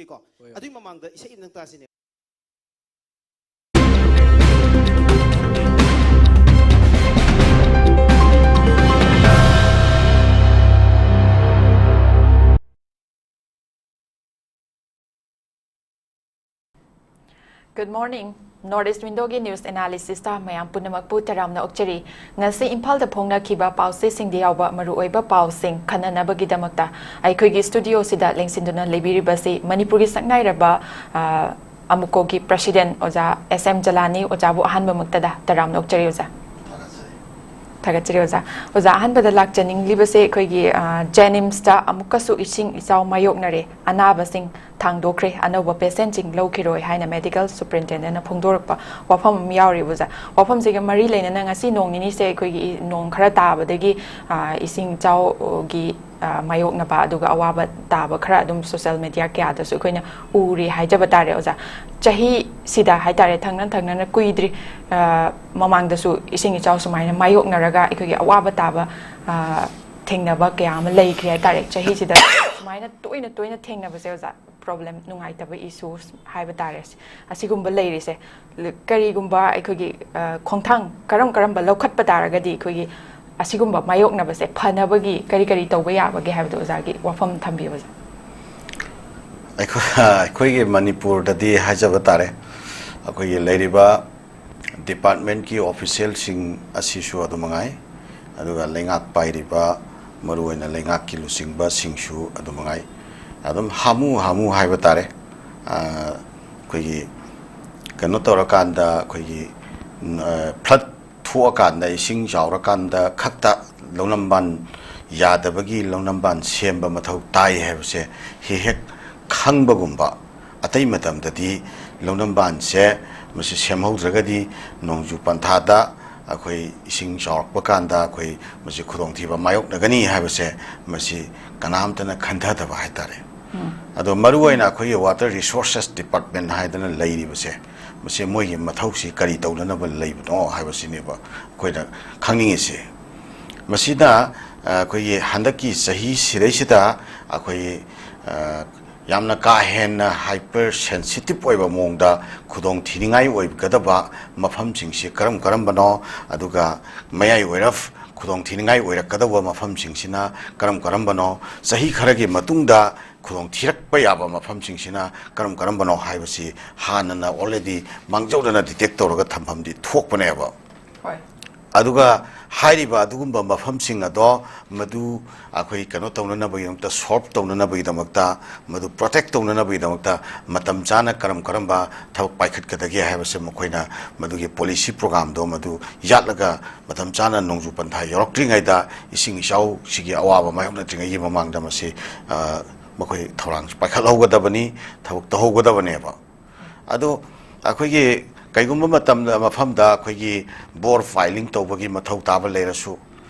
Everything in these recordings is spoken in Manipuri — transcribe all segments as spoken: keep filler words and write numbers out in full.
ꯀꯣ꯫ ꯑꯗꯨꯏ ꯃꯃꯥꯡꯗ ꯏꯁꯩ ꯑꯃꯇꯪ ꯇꯥꯁꯤꯅꯦ꯫ Good morning. North East Windowꯒꯤ news analysisꯇ ꯃꯌꯥꯝ ꯄꯨꯝꯅꯃꯛꯄꯨ ꯇꯔꯥꯝꯅ ꯑꯣꯛꯆꯔꯤ꯫ ꯉꯁꯤ ꯏꯝꯐꯥꯜꯗ ꯐꯣꯡꯅꯈꯤꯕ ꯄꯥꯎꯆꯦꯁꯤꯡꯗ ꯌꯥꯎꯕ ꯃꯔꯨꯑꯣꯏꯕ ꯄꯥꯎꯁꯤꯡ ꯈꯟꯅꯅꯕꯒꯤꯗꯃꯛꯇ ꯑꯩꯈꯣꯏꯒꯤ studioꯁꯤꯗ ꯂꯦꯡꯁꯤꯟꯗꯨꯅ ꯂꯩꯕꯤꯔꯤꯕꯁꯤ ꯃꯅꯤꯄꯨꯔꯒꯤ ꯁꯛꯅꯥꯏꯔꯕ, ꯑ, ꯑꯃꯨꯀꯣꯒꯤ president ꯑꯣꯖꯥ S M ꯖꯂꯥꯅꯤ꯫ ꯑꯣꯖꯥꯕꯨ ꯑꯍꯥꯟꯕꯃꯛꯇꯗ ꯇꯔꯥꯝꯅ ꯑꯣꯛꯆꯔꯤ ꯑꯣꯖꯥ꯫ ꯊꯥꯒꯠꯆꯔꯤ ꯑꯣꯖꯥ꯫ ꯑꯍꯥꯟꯕꯗ ꯂꯥꯛꯆꯅꯤꯡꯂꯤꯕꯁꯦ ꯑꯩꯈꯣꯏꯒꯤ, ꯑ, JNIMSꯇ ꯑꯃꯨꯛꯀꯁꯨ ꯏꯁꯤꯡ ꯏꯆꯥꯎ ꯃꯥꯌꯣꯛꯅꯔꯦ꯫ ꯑꯅꯥꯕꯁꯤꯡ ꯊꯥꯡꯗꯣꯛꯈ꯭ꯔꯦ, ꯑꯅꯧꯕ patientꯁꯤꯡ ꯂꯧꯈꯤꯔꯣꯏ ꯍꯥꯏꯅ medical superintendentꯅ ꯐꯣꯡꯗꯣꯔꯛꯄ ꯋꯥꯐꯝ ꯑꯃ ꯌꯥꯎꯔꯤꯕ ꯑꯣꯖꯥ꯫ ꯋꯥꯐꯝꯁꯤꯒ ꯃꯔꯤ ꯂꯩꯅꯅ ꯉꯁꯤ ꯅꯣꯡ ꯅꯤꯅꯤꯁꯦ ꯑꯩꯈꯣꯏꯒꯤ ꯏ-, ꯅꯣꯡ ꯈꯔ ꯇꯥꯕꯗꯒꯤ, ꯑ, ꯏꯁꯤꯡ ꯏꯆꯥꯎꯒꯤ, ꯑ, ꯃꯥꯌꯣꯛꯅꯕ ꯑꯗꯨꯒ ꯑꯋꯥꯕ ꯇꯥꯕ ꯈꯔ ꯑꯗꯨꯝ social media ꯀꯌꯥꯗꯁꯨ ꯑꯩꯈꯣꯏꯅ ꯎꯔꯦ ꯍꯥꯏꯖꯕ ꯇꯥꯔꯦ ꯑꯣꯖꯥ꯫ ꯆꯍꯤꯁꯤꯗ ꯍꯥꯏ ꯇꯥꯔꯦ, ꯊꯪꯅ ꯊꯪꯅꯅ ꯀꯨꯏꯗ꯭ꯔꯤ, ꯑ, ꯃꯃꯥꯡꯗꯁꯨ ꯏꯁꯤꯡ ꯏꯆꯥꯎ ꯁꯨꯃꯥꯏꯅ ꯃꯥꯌꯣꯛꯅꯔꯒ ꯑꯩꯈꯣꯏꯒꯤ ꯑꯋꯥꯕ ꯇꯥꯕ, ꯑ, ꯊꯦꯡꯅꯕ ꯀꯌꯥ ꯑꯃ ꯂꯩꯈ꯭ꯔꯦ ꯍꯥꯏ ꯇꯥꯔꯦ꯫ ꯆꯍꯤꯁꯤꯗ ꯁꯨꯃꯥꯏꯅ ꯇꯣꯏꯅ ꯇꯣꯏꯅ ꯊꯦꯡꯅꯕꯁꯦ ꯑꯣꯖꯥ, problem, ꯅꯨꯡꯉꯥꯏꯇꯕ issues ꯍꯥꯏꯕ ꯇꯥꯔꯦ, ꯑꯁꯤꯒꯨꯝꯕ ꯂꯩꯔꯤꯁꯦ꯫ ꯀꯔꯤꯒꯨꯝꯕ ꯑꯩꯈꯣꯏꯒꯤ, ꯑ, ꯈꯣꯡꯊꯥꯡ ꯀꯔꯝ ꯀꯔꯝꯕ ꯂꯧꯈꯠꯄ ꯇꯥꯔꯒꯗꯤ ꯑꯩꯈꯣꯏꯒꯤ ꯑꯁꯤꯒꯨꯝꯕ ꯃꯥꯌꯣꯛꯅꯕꯁꯦ ꯐꯅꯕꯒꯤ ꯀꯔꯤ ꯀꯔꯤ ꯇꯧꯕ ꯌꯥꯕꯒꯦ ꯍꯥꯏꯕꯗꯣ ꯑꯣꯖꯥꯒꯤ ꯋꯥꯐꯝ ꯊꯝꯕꯤꯌꯨ ꯑꯣꯖꯥ꯫ ꯑꯩꯈꯣꯏ, ꯑꯩꯈꯣꯏꯒꯤ ꯃꯅꯤꯄꯨꯔꯗꯗꯤ ꯍꯥꯏꯖꯕ ꯇꯥꯔꯦ, ꯑꯩꯈꯣꯏꯒꯤ ꯂꯩꯔꯤꯕ departmentꯀꯤ officialꯁꯤꯡ ꯑꯁꯤꯁꯨ ꯑꯗꯨ ꯃꯉꯥꯏ, ꯑꯗꯨꯒ ꯂꯩꯉꯥꯛ ꯄꯥꯏꯔꯤꯕ, ꯃꯔꯨꯑꯣꯏꯅ ꯂꯩꯉꯥꯛꯀꯤ ꯂꯨꯆꯤꯡꯕꯁꯤꯡꯁꯨ ꯑꯗꯨ ꯃꯉꯥꯏ, ꯑꯗꯨꯝ ꯍꯥꯃꯨ ꯍꯥꯃꯨ ꯍꯥꯏꯕ ꯇꯥꯔꯦ꯫ ꯑ, ꯑꯩꯈꯣꯏꯒꯤ ꯀꯩꯅꯣ ꯇꯧꯔꯀꯥꯟꯗ, ꯑꯩꯈꯣꯏꯒꯤ, ꯑ, flood ꯊꯣꯛꯑꯀꯥꯟꯗ, ꯏꯁꯤꯡ ꯆꯥꯎꯔꯀꯥꯟꯗ ꯈꯛꯇ ꯂꯧꯅꯝꯕꯥꯟ ꯌꯥꯗꯕꯒꯤ ꯂꯧꯅꯝꯕꯥꯟ ꯁꯦꯝꯕ ꯃꯊꯧ ꯇꯥꯏ ꯍꯥꯏꯕꯁꯦ ꯍꯦꯛ ꯍꯦꯛ ꯈꯪꯕꯒꯨꯝꯕ꯫ ꯑꯇꯩ ꯃꯇꯝꯗꯗꯤ ꯂꯧꯅꯝꯕꯥꯟꯁꯦ ꯃꯁꯤ ꯁꯦꯝꯍꯧꯗ꯭ꯔꯒꯗꯤ ꯅꯣꯡꯖꯨ ꯄꯟꯊꯥꯗ ꯑꯩꯈꯣꯏ ꯏꯁꯤꯡ ꯆꯥꯎꯔꯛꯄ ꯀꯥꯟꯗ ꯑꯩꯈꯣꯏ ꯃꯁꯤ ꯈꯨꯗꯣꯡꯊꯤꯕ ꯃꯥꯌꯣꯛꯅꯒꯅꯤ ꯍꯥꯏꯕꯁꯦ ꯃꯁꯤ ꯀꯅꯥꯝꯇꯅ ꯈꯟꯊꯗꯕ ꯍꯥꯏꯇꯥꯔꯦ꯫ ꯑꯗꯣ ꯃꯔꯨꯑꯣꯏꯅ ꯑꯩꯈꯣꯏꯒꯤ water resources department ꯍꯥꯏꯗꯅ ꯂꯩꯔꯤꯕꯁꯦ, ꯃꯁꯤ ꯃꯣꯏꯒꯤ ꯃꯊꯧꯁꯤ ꯀꯔꯤ ꯇꯧꯅꯅꯕ ꯂꯩꯕꯅꯣ ꯍꯥꯏꯕꯁꯤꯅꯦꯕ ꯑꯩꯈꯣꯏꯅ ꯈꯪꯅꯤꯡꯉꯤꯁꯦ꯫ ꯃꯁꯤꯗ, ꯑ, ꯑꯩꯈꯣꯏꯒꯤ ꯍꯟꯗꯛꯀꯤ ꯆꯍꯤ ꯁꯤꯗꯩꯁꯤꯗ ꯑꯩꯈꯣꯏ, ꯑ, ꯌꯥꯝꯅ ꯀꯥ ꯍꯦꯟꯅ ꯍꯥꯏꯄꯔ ꯁꯦꯟꯁꯤꯇꯤꯞ ꯑꯣꯏꯕ ꯃꯑꯣꯡꯗ ꯈꯨꯗꯣꯡ ꯊꯤꯅꯤꯡꯉꯥꯏ ꯑꯣꯏꯒꯗꯕ ꯃꯐꯝꯁꯤꯡꯁꯤ ꯀꯔꯝ ꯀꯔꯝꯕꯅꯣ, ꯑꯗꯨꯒ ꯃꯌꯥꯏ ꯑꯣꯏꯔꯞ ꯈꯨꯗꯣꯡ ꯊꯤꯅꯤꯡꯉꯥꯏ ꯑꯣꯏꯔꯛꯀꯗꯧꯕ ꯃꯐꯝꯁꯤꯡꯁꯤꯅ ꯀꯔꯝ ꯀꯔꯝꯕꯅꯣ, ꯆꯍꯤ ꯈꯔꯒꯤ ꯃꯇꯨꯡꯗ ꯈꯨꯗꯣꯡ ꯊꯤꯔꯛꯄ ꯌꯥꯕ ꯃꯐꯝꯁꯤꯡꯁꯤꯅ ꯀꯔꯝ ꯀꯔꯝꯕꯅꯣ ꯍꯥꯏꯕꯁꯤ ꯍꯥꯟꯅꯅ already ꯃꯥꯡꯖꯧꯅꯅ ꯗꯤꯇꯦꯛ ꯇꯧꯔꯒ ꯊꯝꯐꯝꯗꯤ ꯊꯣꯛꯄꯅꯦꯕ꯫ ꯍꯣꯏ꯫ ꯑꯗꯨꯒ ꯍꯥꯏꯔꯤꯕ ꯑꯗꯨꯒꯨꯝꯕ ꯃꯐꯝꯁꯤꯡ ꯑꯗꯣ ꯃꯗꯨ ꯑꯩꯈꯣꯏ ꯀꯩꯅꯣ ꯇꯧꯅꯅꯕꯒꯤꯗꯃꯛꯇ, ꯁꯣꯜꯕ ꯇꯧꯅꯅꯕꯒꯤꯗꯃꯛꯇ, ꯃꯗꯨ ꯄ꯭ꯔꯣꯇꯦꯛ ꯇꯧꯅꯅꯕꯒꯤꯗꯃꯛꯇ ꯃꯇꯝ ꯆꯥꯅ ꯀꯔꯝ ꯀꯔꯝꯕ ꯊꯕꯛ ꯄꯥꯏꯈꯠꯀꯗꯒꯦ ꯍꯥꯏꯕꯁꯦ ꯃꯈꯣꯏꯅ ꯃꯗꯨꯒꯤ ꯄꯣꯂꯤꯁꯤ ꯄ꯭ꯔꯣꯒ꯭ꯔꯥꯝꯗꯣ ꯃꯗꯨ ꯌꯥꯠꯂꯒ ꯃꯇꯝ ꯆꯥꯅ ꯅꯣꯡꯖꯨ ꯄꯟꯊꯥ ꯌꯧꯔꯛꯇ꯭ꯔꯤꯉꯩꯗ ꯏꯁꯤꯡ ꯏꯆꯥꯎꯁꯤꯒꯤ ꯑꯋꯥꯕ ꯃꯥꯌꯣꯛꯅꯗ꯭ꯔꯤꯉꯩꯒꯤ ꯃꯃꯥꯡꯗ ꯃꯁꯤ, ꯑ, ꯃꯈꯣꯏ ꯊꯧꯔꯥꯡ ꯄꯥꯏꯈꯠꯍꯧꯒꯗꯕꯅꯤ, ꯊꯕꯛ ꯇꯧꯍꯧꯒꯗꯕꯅꯦꯕ꯫ ꯑꯗꯣ ꯑꯩꯈꯣꯏꯒꯤ ꯀꯩꯒꯨꯝꯕ ꯃꯇꯝꯗ ꯃꯐꯝꯗ ꯑꯩꯈꯣꯏꯒꯤ ꯕꯣꯔ ꯄꯥꯏꯂꯤꯡ ꯇꯧꯕꯒꯤ ꯃꯊꯧ ꯇꯥꯕ ꯂꯩꯔꯁꯨ,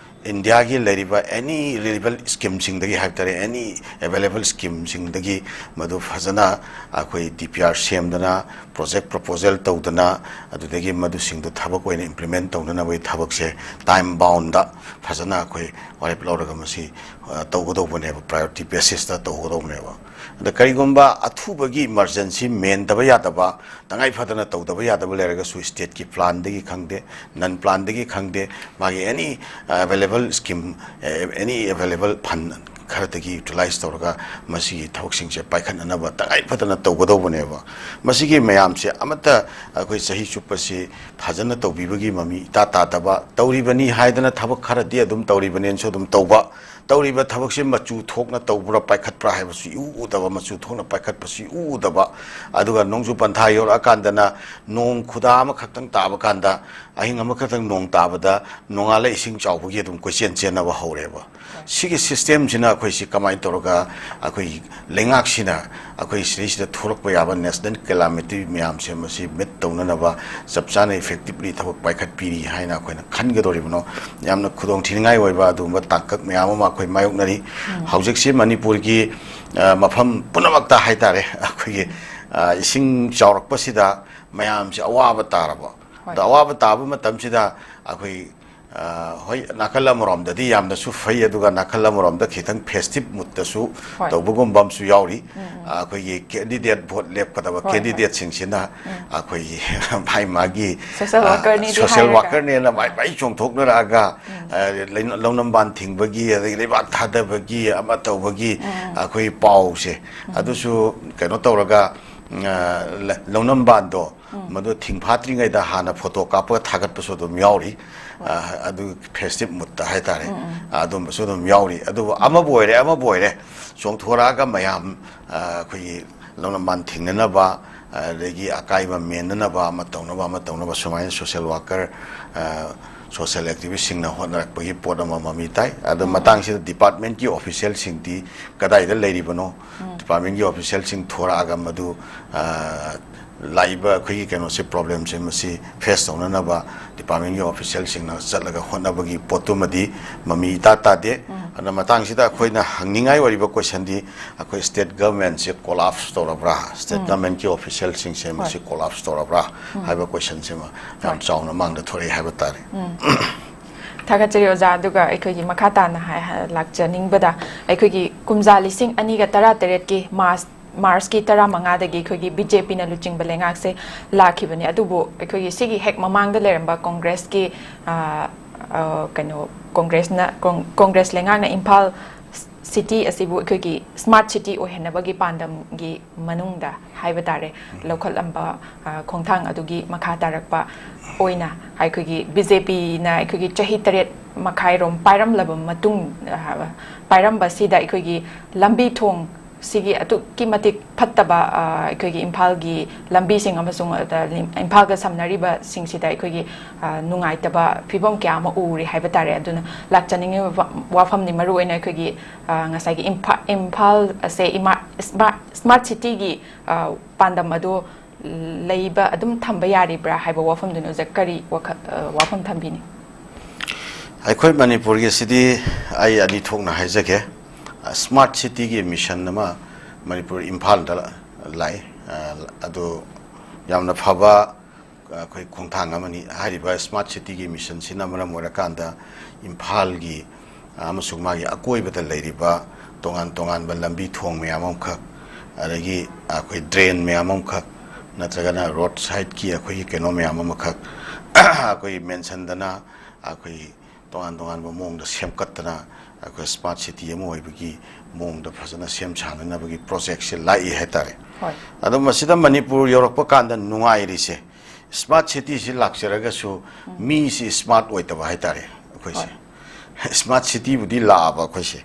ꯏꯟꯗꯤꯌꯥꯒꯤ ꯂꯩꯔꯤꯕ ꯑꯦꯅꯤ ꯔꯤꯅ꯭ꯌꯨꯑꯦꯕꯜ ꯁ꯭ꯀꯤꯝꯁꯤꯡꯗꯒꯤ ꯍꯥꯏꯕ ꯇꯥꯔꯦ, ꯑꯦꯅꯤ ꯑꯦꯕꯥꯏꯂꯦꯕꯜ ꯁ꯭ꯀꯤꯝꯁꯤꯡꯗꯒꯤ ꯃꯗꯨ ꯐꯖꯅ ꯑꯩꯈꯣꯏ ꯗꯤ ꯄꯤ ꯑꯥꯔ ꯁꯦꯝꯗꯅ, ꯄ꯭ꯔꯣꯖꯦꯛ ꯄ꯭ꯔꯣꯄꯣꯖꯦꯜ ꯇꯧꯗꯅ, ꯑꯗꯨꯗꯒꯤ ꯃꯗꯨꯁꯤꯡꯗꯨ ꯊꯕꯛ ꯑꯣꯏꯅ ꯏꯝꯄ꯭ꯂꯤꯃꯦꯟ ꯇꯧꯅꯅꯕꯒꯤ ꯊꯕꯛꯁꯦ ꯇꯥꯏꯝ ꯕꯥꯎꯟꯗ ꯐꯖꯅ ꯑꯩꯈꯣꯏ ꯋꯥꯔꯦꯞ ꯂꯧꯔꯒ ꯃꯁꯤ, ꯑ, ꯇꯧꯒꯗꯧꯕꯅꯦꯕ, ꯄ꯭ꯔꯥꯏꯌꯣꯔꯤꯇꯤ ꯕꯦꯁꯤꯁꯇ ꯇꯧꯒꯗꯧꯕꯅꯦꯕ꯫ ꯑꯗ ꯀꯔꯤꯒꯨꯝꯕ ꯑꯊꯨꯕꯒꯤ ꯏꯃꯥꯔꯖꯦꯟꯁꯤ ꯃꯦꯟꯗꯕ ꯌꯥꯗꯕ, ꯇꯉꯥꯏ ꯐꯗꯅ ꯇꯧꯗꯕ ꯌꯥꯗꯕ ꯂꯩꯔꯒꯁꯨ ꯁ꯭ꯇꯦꯠꯀꯤ ꯄ꯭ꯂꯥꯟꯗꯒꯤ ꯈꯪꯗꯦ, ꯅꯟ ꯄ꯭ꯂꯥꯟꯗꯒꯤ ꯈꯪꯗꯦ, ꯃꯥꯒꯤ ꯑꯦꯅꯤ ꯑꯦꯕꯥꯏꯂꯦꯕꯜ ꯁ꯭ꯀꯤꯝ, ꯑꯦꯅꯤ ꯑꯦꯕꯥꯏꯂꯦꯕꯜ ꯐꯟ ꯈꯔꯗꯒꯤ ꯌꯨꯇꯤꯂꯥꯏꯖ ꯇꯧꯔꯒ ꯃꯁꯤꯒꯤ ꯊꯕꯛꯁꯤꯡꯁꯦ ꯄꯥꯏꯈꯠꯅꯅꯕ ꯇꯉꯥꯏ ꯐꯗꯅ ꯇꯧꯒꯗꯧꯕꯅꯦꯕ꯫ ꯃꯁꯤꯒꯤ ꯃꯌꯥꯝꯁꯦ ꯑꯃꯠꯇ ꯑꯩꯈꯣꯏ ꯆꯍꯤ ꯆꯨꯞꯄꯁꯤ ꯐꯖꯅ ꯇꯧꯕꯤꯕꯒꯤ ꯃꯃꯤ ꯏꯇꯥ ꯇꯥꯗꯕ, ꯇꯧꯔꯤꯕꯅꯤ ꯍꯥꯏꯗꯅ ꯊꯕꯛ ꯈꯔꯗꯤ ꯑꯗꯨꯝ ꯇꯧꯔꯤꯕꯅꯦꯅꯁꯨ ꯑꯗꯨꯝ ꯇꯧꯕ, ꯇꯧꯔꯤꯕ ꯊꯕꯛꯁꯤ ꯃꯆꯨ ꯊꯣꯛꯅ ꯇꯧꯕ꯭ꯔꯥ ꯄꯥꯏꯈꯠꯄ꯭ꯔꯥ ꯍꯥꯏꯕꯁꯨ ꯏꯎ ꯎꯗꯕ, ꯃꯆꯨ ꯊꯣꯛꯅ ꯄꯥꯏꯈꯠꯄꯁꯨ ꯏꯎ ꯎꯗꯕ, ꯑꯗꯨꯒ ꯅꯣꯡꯖꯨ ꯄꯟꯊꯥ ꯌꯧꯔꯛꯑꯀꯥꯟꯗꯅ ꯅꯣꯡ ꯈꯨꯗꯥ ꯑꯃꯈꯛꯇꯪ ꯇꯥꯕ ꯀꯥꯟꯗ, ꯑꯍꯤꯡ ꯑꯃꯈꯛꯇꯪ ꯅꯣꯡ ꯇꯥꯕꯗ ꯅꯣꯡꯉꯥꯜꯂ ꯏꯁꯤꯡ ꯆꯥꯎꯕꯒꯤ ꯑꯗꯨꯝ ꯀꯣꯏꯆꯦꯟ ꯆꯦꯟꯅꯕ ꯍꯧꯔꯦꯕ꯫ ꯁꯤꯒꯤ ꯁꯤꯁꯇꯦꯝꯁꯤꯅ ꯑꯩꯈꯣꯏꯁꯤ ꯀꯃꯥꯏꯅ ꯇꯧꯔꯒ ꯑꯩꯈꯣꯏ ꯂꯩꯉꯥꯛꯁꯤꯅ ꯑꯩꯈꯣꯏ ꯁꯤꯗꯩꯁꯤꯗ ꯊꯣꯛꯂꯛꯄ ꯌꯥꯕ ꯅꯦꯁꯅꯦꯜ ꯀꯦꯂꯥꯃꯤꯇꯤ ꯃꯌꯥꯝꯁꯦ ꯃꯁꯤ ꯃꯤꯠ ꯇꯧꯅꯅꯕ ꯆꯞ ꯆꯥꯅ ꯏꯐꯦꯛꯇꯤꯕꯂꯤ ꯊꯕꯛ ꯄꯥꯏꯈꯠꯄꯤꯔꯤ ꯍꯥꯏꯅ ꯑꯩꯈꯣꯏꯅ ꯈꯟꯒꯗꯧꯔꯤꯕꯅꯣ? ꯌꯥꯝꯅ ꯈꯨꯗꯣꯡ ꯊꯤꯅꯤꯡꯉꯥꯏ ꯑꯣꯏꯕ ꯑꯗꯨꯒꯨꯝꯕ ꯇꯥꯡꯀꯛ ꯃꯌꯥꯝ ꯑꯃ ꯑꯩꯈꯣꯏ ꯃꯥꯌꯣꯛꯅꯔꯤ꯫ ꯍꯧꯖꯤꯛꯁꯤ ꯃꯅꯤꯄꯨꯔꯒꯤ, ꯑ, ꯃꯐꯝ ꯄꯨꯝꯅꯃꯛꯇ ꯍꯥꯏꯇꯥꯔꯦ, ꯑꯩꯈꯣꯏꯒꯤ, ꯑ, ꯏꯁꯤꯡ ꯆꯥꯎꯔꯛꯄꯁꯤꯗ ꯃꯌꯥꯝꯁꯦ ꯑꯋꯥꯕ ꯇꯥꯔꯕ꯫ ꯍꯣꯏ꯫ ꯑꯗꯣ ꯑꯋꯥꯕ ꯇꯥꯕ ꯃꯇꯝꯁꯤꯗ ꯑꯩꯈꯣꯏ, ꯑ, ꯍꯣꯏ, ꯅꯥꯀꯜ ꯑꯃꯔꯣꯝꯗꯗꯤ ꯌꯥꯝꯅꯁꯨ ꯐꯩ, ꯑꯗꯨꯒ ꯅꯥꯀꯜ ꯑꯃꯔꯣꯝꯗ ꯈꯤꯇꯪ festive moodꯇꯁꯨ ꯍꯣꯏ꯫ ꯇꯧꯕꯒꯨꯝꯕ ꯑꯃꯁꯨ ꯌꯥꯎꯔꯤ꯫ ꯎꯝ, ꯎꯝ꯫ ꯑ, ꯑꯩꯈꯣꯏꯒꯤ candidate vote ꯂꯦꯞꯀꯗꯕ ꯍꯣꯏ, ꯍꯣꯏ꯫ Candidateꯁꯤꯡꯁꯤꯅ ꯎꯝ꯫ ꯑꯩꯈꯣꯏꯒꯤ ꯃꯥꯏ ꯃꯥꯒꯤ, social ꯑ, workerꯅꯤꯗꯤ social ꯍꯥꯏꯔꯒ꯫ Workerꯅꯦꯅ ꯃꯥꯏ ꯃꯥꯏ ꯆꯣꯡꯊꯣꯛꯅꯔꯛꯑꯒ, ꯎꯝ꯫ ꯑ, ꯂꯩꯅ-, ꯂꯧꯅꯝꯕꯥꯟ ꯊꯤꯡꯕꯒꯤ, ꯑꯗꯒꯤ ꯂꯩꯕꯥꯛ ꯊꯥꯗꯕꯒꯤ, ꯑꯃ ꯇꯧꯕꯒꯤ ꯎꯝ꯫ ꯑꯩꯈꯣꯏ ꯄꯥꯎꯁꯦ, ꯎꯝ꯫ ꯑꯗꯨꯁꯨ ꯀꯩꯅꯣ ꯇꯧꯔꯒ, ꯑ, ꯂ-, ꯂꯧꯅꯝꯕꯥꯟꯗꯣ ꯎꯝ꯫ ꯃꯗꯨ ꯊꯤꯡ ꯐꯥꯠꯇ꯭ꯔꯤꯉꯩꯗ ꯍꯥꯟꯅ photo ꯀꯥꯞꯄꯒ ꯊꯥꯒꯠꯄꯁꯨ ꯑꯗꯨꯝ ꯌꯥꯎꯔꯤ꯫ ꯍꯣꯏ꯫ ꯑ, ꯑꯗꯨ festive moodꯇ ꯍꯥꯏꯇꯥꯔꯦ꯫ ꯎꯝ, ꯎꯝ꯫ ꯑꯗꯨꯝꯕꯁꯨ ꯑꯗꯨꯝ ꯌꯥꯎꯔꯤ꯫ ꯑꯗꯨꯕꯨ ꯑꯃꯕꯨ ꯑꯣꯏꯔꯦ, ꯑꯃꯕꯨ ꯑꯣꯏꯔꯦ, ꯆꯣꯡꯊꯣꯔꯛꯑꯒ ꯃꯌꯥꯝ, ꯑ, ꯑꯩꯈꯣꯏꯒꯤ ꯂꯧꯅꯝꯕꯥꯟ ꯊꯤꯡꯅꯅꯕ, ꯑꯗꯒꯤ ꯑꯀꯥꯏꯕ ꯃꯦꯟꯅꯅꯕ, ꯑꯃ ꯇꯧꯅꯕ, ꯑꯃ ꯇꯧꯅꯕ, ꯁꯨꯃꯥꯏꯅ social worker, ꯑ, social activistꯁꯤꯡꯅ ꯍꯣꯠꯅꯔꯛꯄꯒꯤ ꯄꯣꯠ ꯑꯃ ꯃꯃꯤ ꯇꯥꯏ꯫ ꯑꯗꯣ ꯎꯝ꯫ ꯃꯇꯥꯡꯁꯤꯗ departmentꯀꯤ officialꯁꯤꯡꯗꯤ ꯀꯗꯥꯏꯗ ꯂꯩꯔꯤꯕꯅꯣ? ꯎꯝ꯫ Departmentꯀꯤ officialꯁꯤꯡ ꯊꯣꯔꯛꯑꯒ ꯃꯗꯨ, ꯑ, ꯂꯥꯛꯏꯕ ꯑꯩꯈꯣꯏꯒꯤ ꯀꯩꯅꯣꯁꯦ, problemꯁꯦ ꯃꯁꯤ face ꯇꯧꯅꯅꯕ departmentꯀꯤ officialꯁꯤꯡꯅ ꯆꯠꯂꯒ ꯍꯣꯠꯅꯕꯒꯤ ꯄꯣꯠꯇꯨꯃꯗꯤ ꯃꯃꯤ ꯏꯇꯥ ꯇꯥꯗꯦ꯫ ꯎꯝ꯫ ꯑꯗꯨꯅ ꯃꯇꯥꯡꯁꯤꯗ ꯑꯩꯈꯣꯏꯅ ꯍꯪꯅꯤꯡꯉꯥꯏ ꯑꯣꯏꯔꯤꯕ questionꯗꯤ, ꯑꯩꯈꯣꯏ state governmentꯁꯦ collapse ꯇꯧꯔꯕ꯭ꯔꯥ? State ꯎꯝ꯫ Governmentꯀꯤ officialꯁꯤꯡꯁꯦ ꯃꯁꯤ ꯎꯝ꯫ Collapse ꯇꯧꯔꯕ꯭ꯔꯥ ꯎꯝ꯫ ꯍꯥꯏꯕ questionꯁꯤꯃ ꯌꯥꯝ ꯍꯣꯏ꯫ ꯆꯥꯎꯅ ꯃꯥꯡꯗ ꯊꯣꯔꯛꯑꯦ ꯍꯥꯏꯕ ꯇꯥꯔꯦ꯫ ꯎꯝ꯫ ꯊꯥꯒꯠꯆꯔꯤ ꯑꯣꯖꯥ꯫ ꯑꯗꯨꯒ ꯑꯩꯈꯣꯏꯒꯤ ꯃꯈꯥ ꯇꯥꯅ ꯍꯥꯏ-, ꯍꯥꯏ-, ꯂꯥꯛꯆꯅꯤꯡꯕꯗ, ꯑꯩꯈꯣꯏꯒꯤ ꯀꯨꯝꯖꯥ ꯂꯤꯁꯤꯡ ꯑꯅꯤꯒ ꯇꯔꯥꯇꯔꯦꯠꯀꯤ March, Marchꯀꯤ ꯇꯔꯥꯃꯉꯥꯗꯒꯤ ꯑꯩꯈꯣꯏꯒꯤ BJPꯅ ꯂꯨꯆꯤꯡꯕ ꯂꯩꯉꯥꯛꯁꯦ ꯂꯥꯛꯈꯤꯕꯅꯤ꯫ ꯑꯗꯨꯕꯨ ꯑꯩꯈꯣꯏꯒꯤ ꯁꯤꯒꯤ ꯍꯦꯛ ꯃꯃꯥꯡꯗ ꯂꯩꯔꯝꯕ Congressꯀꯤ, ꯑ, ꯑ, ꯀꯩꯅꯣ, Congressꯅ, Con-, Congress ꯂꯩꯉꯥꯛꯅ ꯏꯝꯐꯥꯜ city ꯑꯁꯤꯕꯨ ꯑꯩꯈꯣꯏꯒꯤ smart city ꯑꯣꯏꯍꯟꯅꯕꯒꯤ ꯄꯥꯟꯗꯝꯒꯤ ꯃꯅꯨꯡꯗ ꯍꯥꯏꯕ ꯇꯥꯔꯦ, ꯂꯧꯈꯠꯂꯝꯕ, ꯑ, ꯈꯣꯡꯊꯥꯡ ꯑꯗꯨꯒꯤ ꯃꯈꯥ ꯇꯥꯔꯛꯄ ꯑꯣꯏꯅ ꯑꯩꯈꯣꯏꯒꯤ BJPꯅ ꯑꯩꯈꯣꯏꯒꯤ ꯆꯍꯤ ꯇꯔꯦꯠ ꯃꯈꯥꯏꯔꯣꯝ ꯄꯥꯏꯔꯝꯂꯕ ꯃꯇꯨꯡ, ꯑ, ꯄꯥꯏꯔꯝꯕꯁꯤꯗ ꯑꯩꯈꯣꯏꯒꯤ ꯂꯝꯕꯤ ꯊꯣꯡ ꯁꯤꯒꯤ ꯑꯗꯨꯛꯀꯤ ꯃꯇꯤꯛ ꯐꯠꯇꯕ, ꯑ, ꯑꯩꯈꯣꯏꯒꯤ ꯏꯝꯐꯥꯜꯒꯤ ꯂꯝꯕꯤꯁꯤꯡ ꯑꯃꯁꯨꯡ, ꯑ, ꯏꯝꯐꯥꯜꯒ ꯁꯝꯅꯔꯤꯕꯁꯤꯡꯁꯤꯗ ꯑꯩꯈꯣꯏꯒꯤ, ꯑ, ꯅꯨꯡꯉꯥꯏꯇꯕ ꯐꯤꯕꯝ ꯀꯌꯥ ꯑꯃ ꯎꯔꯤ ꯍꯥꯏꯕ ꯇꯥꯔꯦ꯫ ꯑꯗꯨꯅ ꯂꯥꯛꯆꯅꯤꯡꯉꯤꯕ ꯋꯥ-, ꯋꯥꯐꯝꯅꯤ, ꯃꯔꯨꯑꯣꯏꯅ ꯑꯩꯈꯣꯏꯒꯤ, ꯑ, ꯉꯁꯥꯏꯒꯤ ꯏꯝꯐꯥ-, ꯏꯝꯐꯥꯜ ꯑꯁꯦ ꯏꯃꯥ-, smart, smart cityꯒꯤ, ꯑ, ꯄꯥꯟꯗꯝ ꯑꯗꯨ ꯂꯩꯕ ꯑꯗꯨꯝ ꯊꯝꯕ ꯌꯥꯔꯤꯕ꯭ꯔꯥ ꯍꯥꯏꯕ ꯋꯥꯐꯝꯗꯨꯅ ꯑꯣꯖꯥ ꯀꯔꯤ ꯋꯥꯈꯜ, ꯑ, ꯋꯥꯐꯝ ꯊꯝꯕꯤꯅꯤ? ꯑꯩꯈꯣꯏ ꯃꯅꯤꯄꯨꯔꯒꯤ ꯁꯤꯗꯤ ꯑꯩ ꯑꯅꯤ ꯊꯣꯛꯅ ꯍꯥꯏꯖꯒꯦ꯫ Smart cityꯒꯤ mission ꯑꯃ ꯃꯅꯤꯄꯨꯔ ꯏꯝꯐꯥꯜꯗ ꯂꯥꯛꯏ꯫ ꯑ, ꯑꯗꯨ ꯌꯥꯝꯅ ꯐꯕ, ꯑꯩꯈꯣꯏ ꯈꯣꯡꯊꯥꯡ ꯑꯃꯅꯤ꯫ ꯍꯥꯏꯔꯤꯕ ꯁ꯭ꯃꯥꯔꯠ ꯁꯤꯇꯤꯒꯤ ꯃꯤꯁꯟꯁꯤꯅ ꯃꯔꯝ ꯑꯣꯏꯔꯀꯥꯟꯗ ꯏꯝꯐꯥꯜꯒꯤ ꯑꯃꯁꯨꯡ ꯃꯥꯒꯤ ꯑꯀꯣꯏꯕꯗ ꯂꯩꯔꯤꯕ ꯇꯣꯉꯥꯟ ꯇꯣꯉꯥꯟꯕ ꯂꯝꯕꯤ ꯊꯣꯡ ꯃꯌꯥꯝ ꯑꯃꯈꯛ, ꯑꯗꯒꯤ ꯑꯩꯈꯣꯏ ꯗ꯭ꯔꯦꯟ ꯃꯌꯥꯝ ꯑꯃꯈꯛ, ꯅꯠꯇ꯭ꯔꯒꯅ ꯔꯣꯗ ꯁꯥꯏꯠꯀꯤ ꯑꯩꯈꯣꯏꯒꯤ ꯀꯩꯅꯣ ꯃꯌꯥꯝ ꯑꯃꯈꯛ ꯑꯩꯈꯣꯏ ꯃꯦꯟꯁꯟꯗꯅ ꯑꯩꯈꯣꯏ ꯇꯣꯉꯥꯟ ꯇꯣꯉꯥꯟꯕ ꯃꯑꯣꯡꯗ ꯁꯦꯝꯒꯠꯇꯅ ꯑꯩꯈꯣꯏ ꯁ꯭ꯃꯥꯔꯠ ꯁꯤꯇꯤ ꯑꯃ ꯑꯣꯏꯕꯒꯤ ꯃꯑꯣꯡꯗ ꯐꯖꯅ ꯁꯦꯝ ꯁꯥꯅꯅꯕꯒꯤ ꯄ꯭ꯔꯣꯖꯦꯛꯁꯦ ꯂꯥꯛꯏ ꯍꯥꯏꯇꯥꯔꯦ꯫ ꯍꯣꯏ꯫ ꯑꯗꯣ ꯃꯁꯤꯗ ꯃꯅꯤꯄꯨꯔ ꯌꯧꯔꯛꯄ ꯀꯥꯟꯗ ꯅꯨꯡꯉꯥꯏꯔꯤꯁꯦ, ꯁ꯭ꯃꯥꯔꯠ ꯁꯤꯇꯤꯁꯤ ꯂꯥꯛꯆꯔꯒꯁꯨ ꯃꯤꯁꯤ ꯁ꯭ꯃꯥꯔꯠ ꯑꯣꯏꯗꯕ ꯍꯥꯏꯇꯥꯔꯦ ꯑꯩꯈꯣꯏꯁꯦ꯫ ꯁ꯭ꯃꯥꯔꯠ ꯁꯤꯇꯤꯕꯨꯗꯤ ꯂꯥꯛꯑꯕ ꯑꯩꯈꯣꯏꯁꯦ,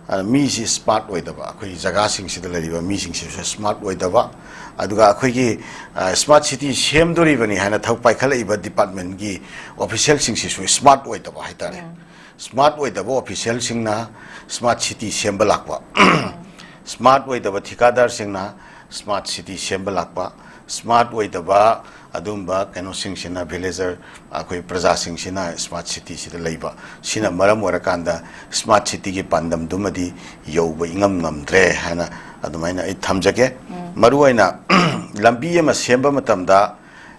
ꯑꯗ ꯃꯤꯁꯤ ꯁ꯭ꯃꯥꯔꯠ ꯑꯣꯏꯗꯕ, ꯑꯩꯈꯣꯏ ꯖꯒꯥꯁꯤꯡꯁꯤꯗ ꯂꯩꯔꯤꯕ ꯃꯤꯁꯤꯡꯁꯤꯁꯨ ꯁ꯭ꯃꯥꯔꯠ ꯑꯣꯏꯗꯕ, ꯑꯗꯨꯒ ꯑꯩꯈꯣꯏꯒꯤ ꯁ꯭ꯃꯥꯔꯠ ꯁꯤꯇꯤ ꯁꯦꯝꯗꯣꯔꯤꯕꯅꯤ ꯍꯥꯏꯅ ꯊꯕꯛ ꯄꯥꯏꯈꯠꯂꯛꯏꯕ ꯗꯤꯄꯥꯔꯠꯃꯦꯟꯒꯤ ꯑꯣꯐꯤꯁꯦꯜꯁꯤꯡꯁꯤꯁꯨ ꯁ꯭ꯃꯥꯔꯠ ꯑꯣꯏꯗꯕ ꯍꯥꯏꯇꯥꯔꯦ꯫ ꯁ꯭ꯃꯥꯔꯠ ꯑꯣꯏꯗꯕ ꯑꯣꯐꯤꯁꯦꯜꯁꯤꯡꯅ ꯁ꯭ꯃꯥꯔꯠ ꯁꯤꯇꯤ ꯁꯦꯝꯕ ꯂꯥꯛꯄ, ꯁ꯭ꯃꯥꯔꯠ ꯑꯣꯏꯗꯕ ꯊꯤꯀꯥꯗꯥꯔꯁꯤꯡꯅ ꯁ꯭ꯃꯥꯔꯠ ꯁꯤꯇꯤ ꯁꯦꯝꯕ ꯂꯥꯛꯄ, ꯁ꯭ꯃꯥꯔꯠ ꯑꯣꯏꯗꯕ ꯑꯗꯨꯝꯕ ꯀꯩꯅꯣꯁꯤꯡꯁꯤꯅ, ꯚꯤꯂꯦꯖꯔ ꯑꯩꯈꯣꯏ ꯄ꯭ꯔꯖꯥꯁꯤꯡꯁꯤꯅ ꯁ꯭ꯃꯥꯔꯠ ꯁꯤꯇꯤꯁꯤꯗ ꯂꯩꯕ, ꯁꯤꯅ ꯃꯔꯝ ꯑꯣꯏꯔꯀꯥꯟꯗ ꯁ꯭ꯃꯥꯔꯠ ꯁꯤꯇꯤꯒꯤ ꯄꯥꯟꯗꯝꯗꯨꯃꯗꯤ ꯌꯧꯕ ꯏꯉꯝ ꯉꯝꯗ꯭ꯔꯦ ꯍꯥꯏꯅ ꯑꯗꯨꯃꯥꯏꯅ ꯑꯩ ꯊꯝꯖꯒꯦ꯫ ꯃꯔꯨꯑꯣꯏꯅ ꯂꯝꯕꯤ ꯑꯃ ꯁꯦꯝꯕ ꯃꯇꯝꯗ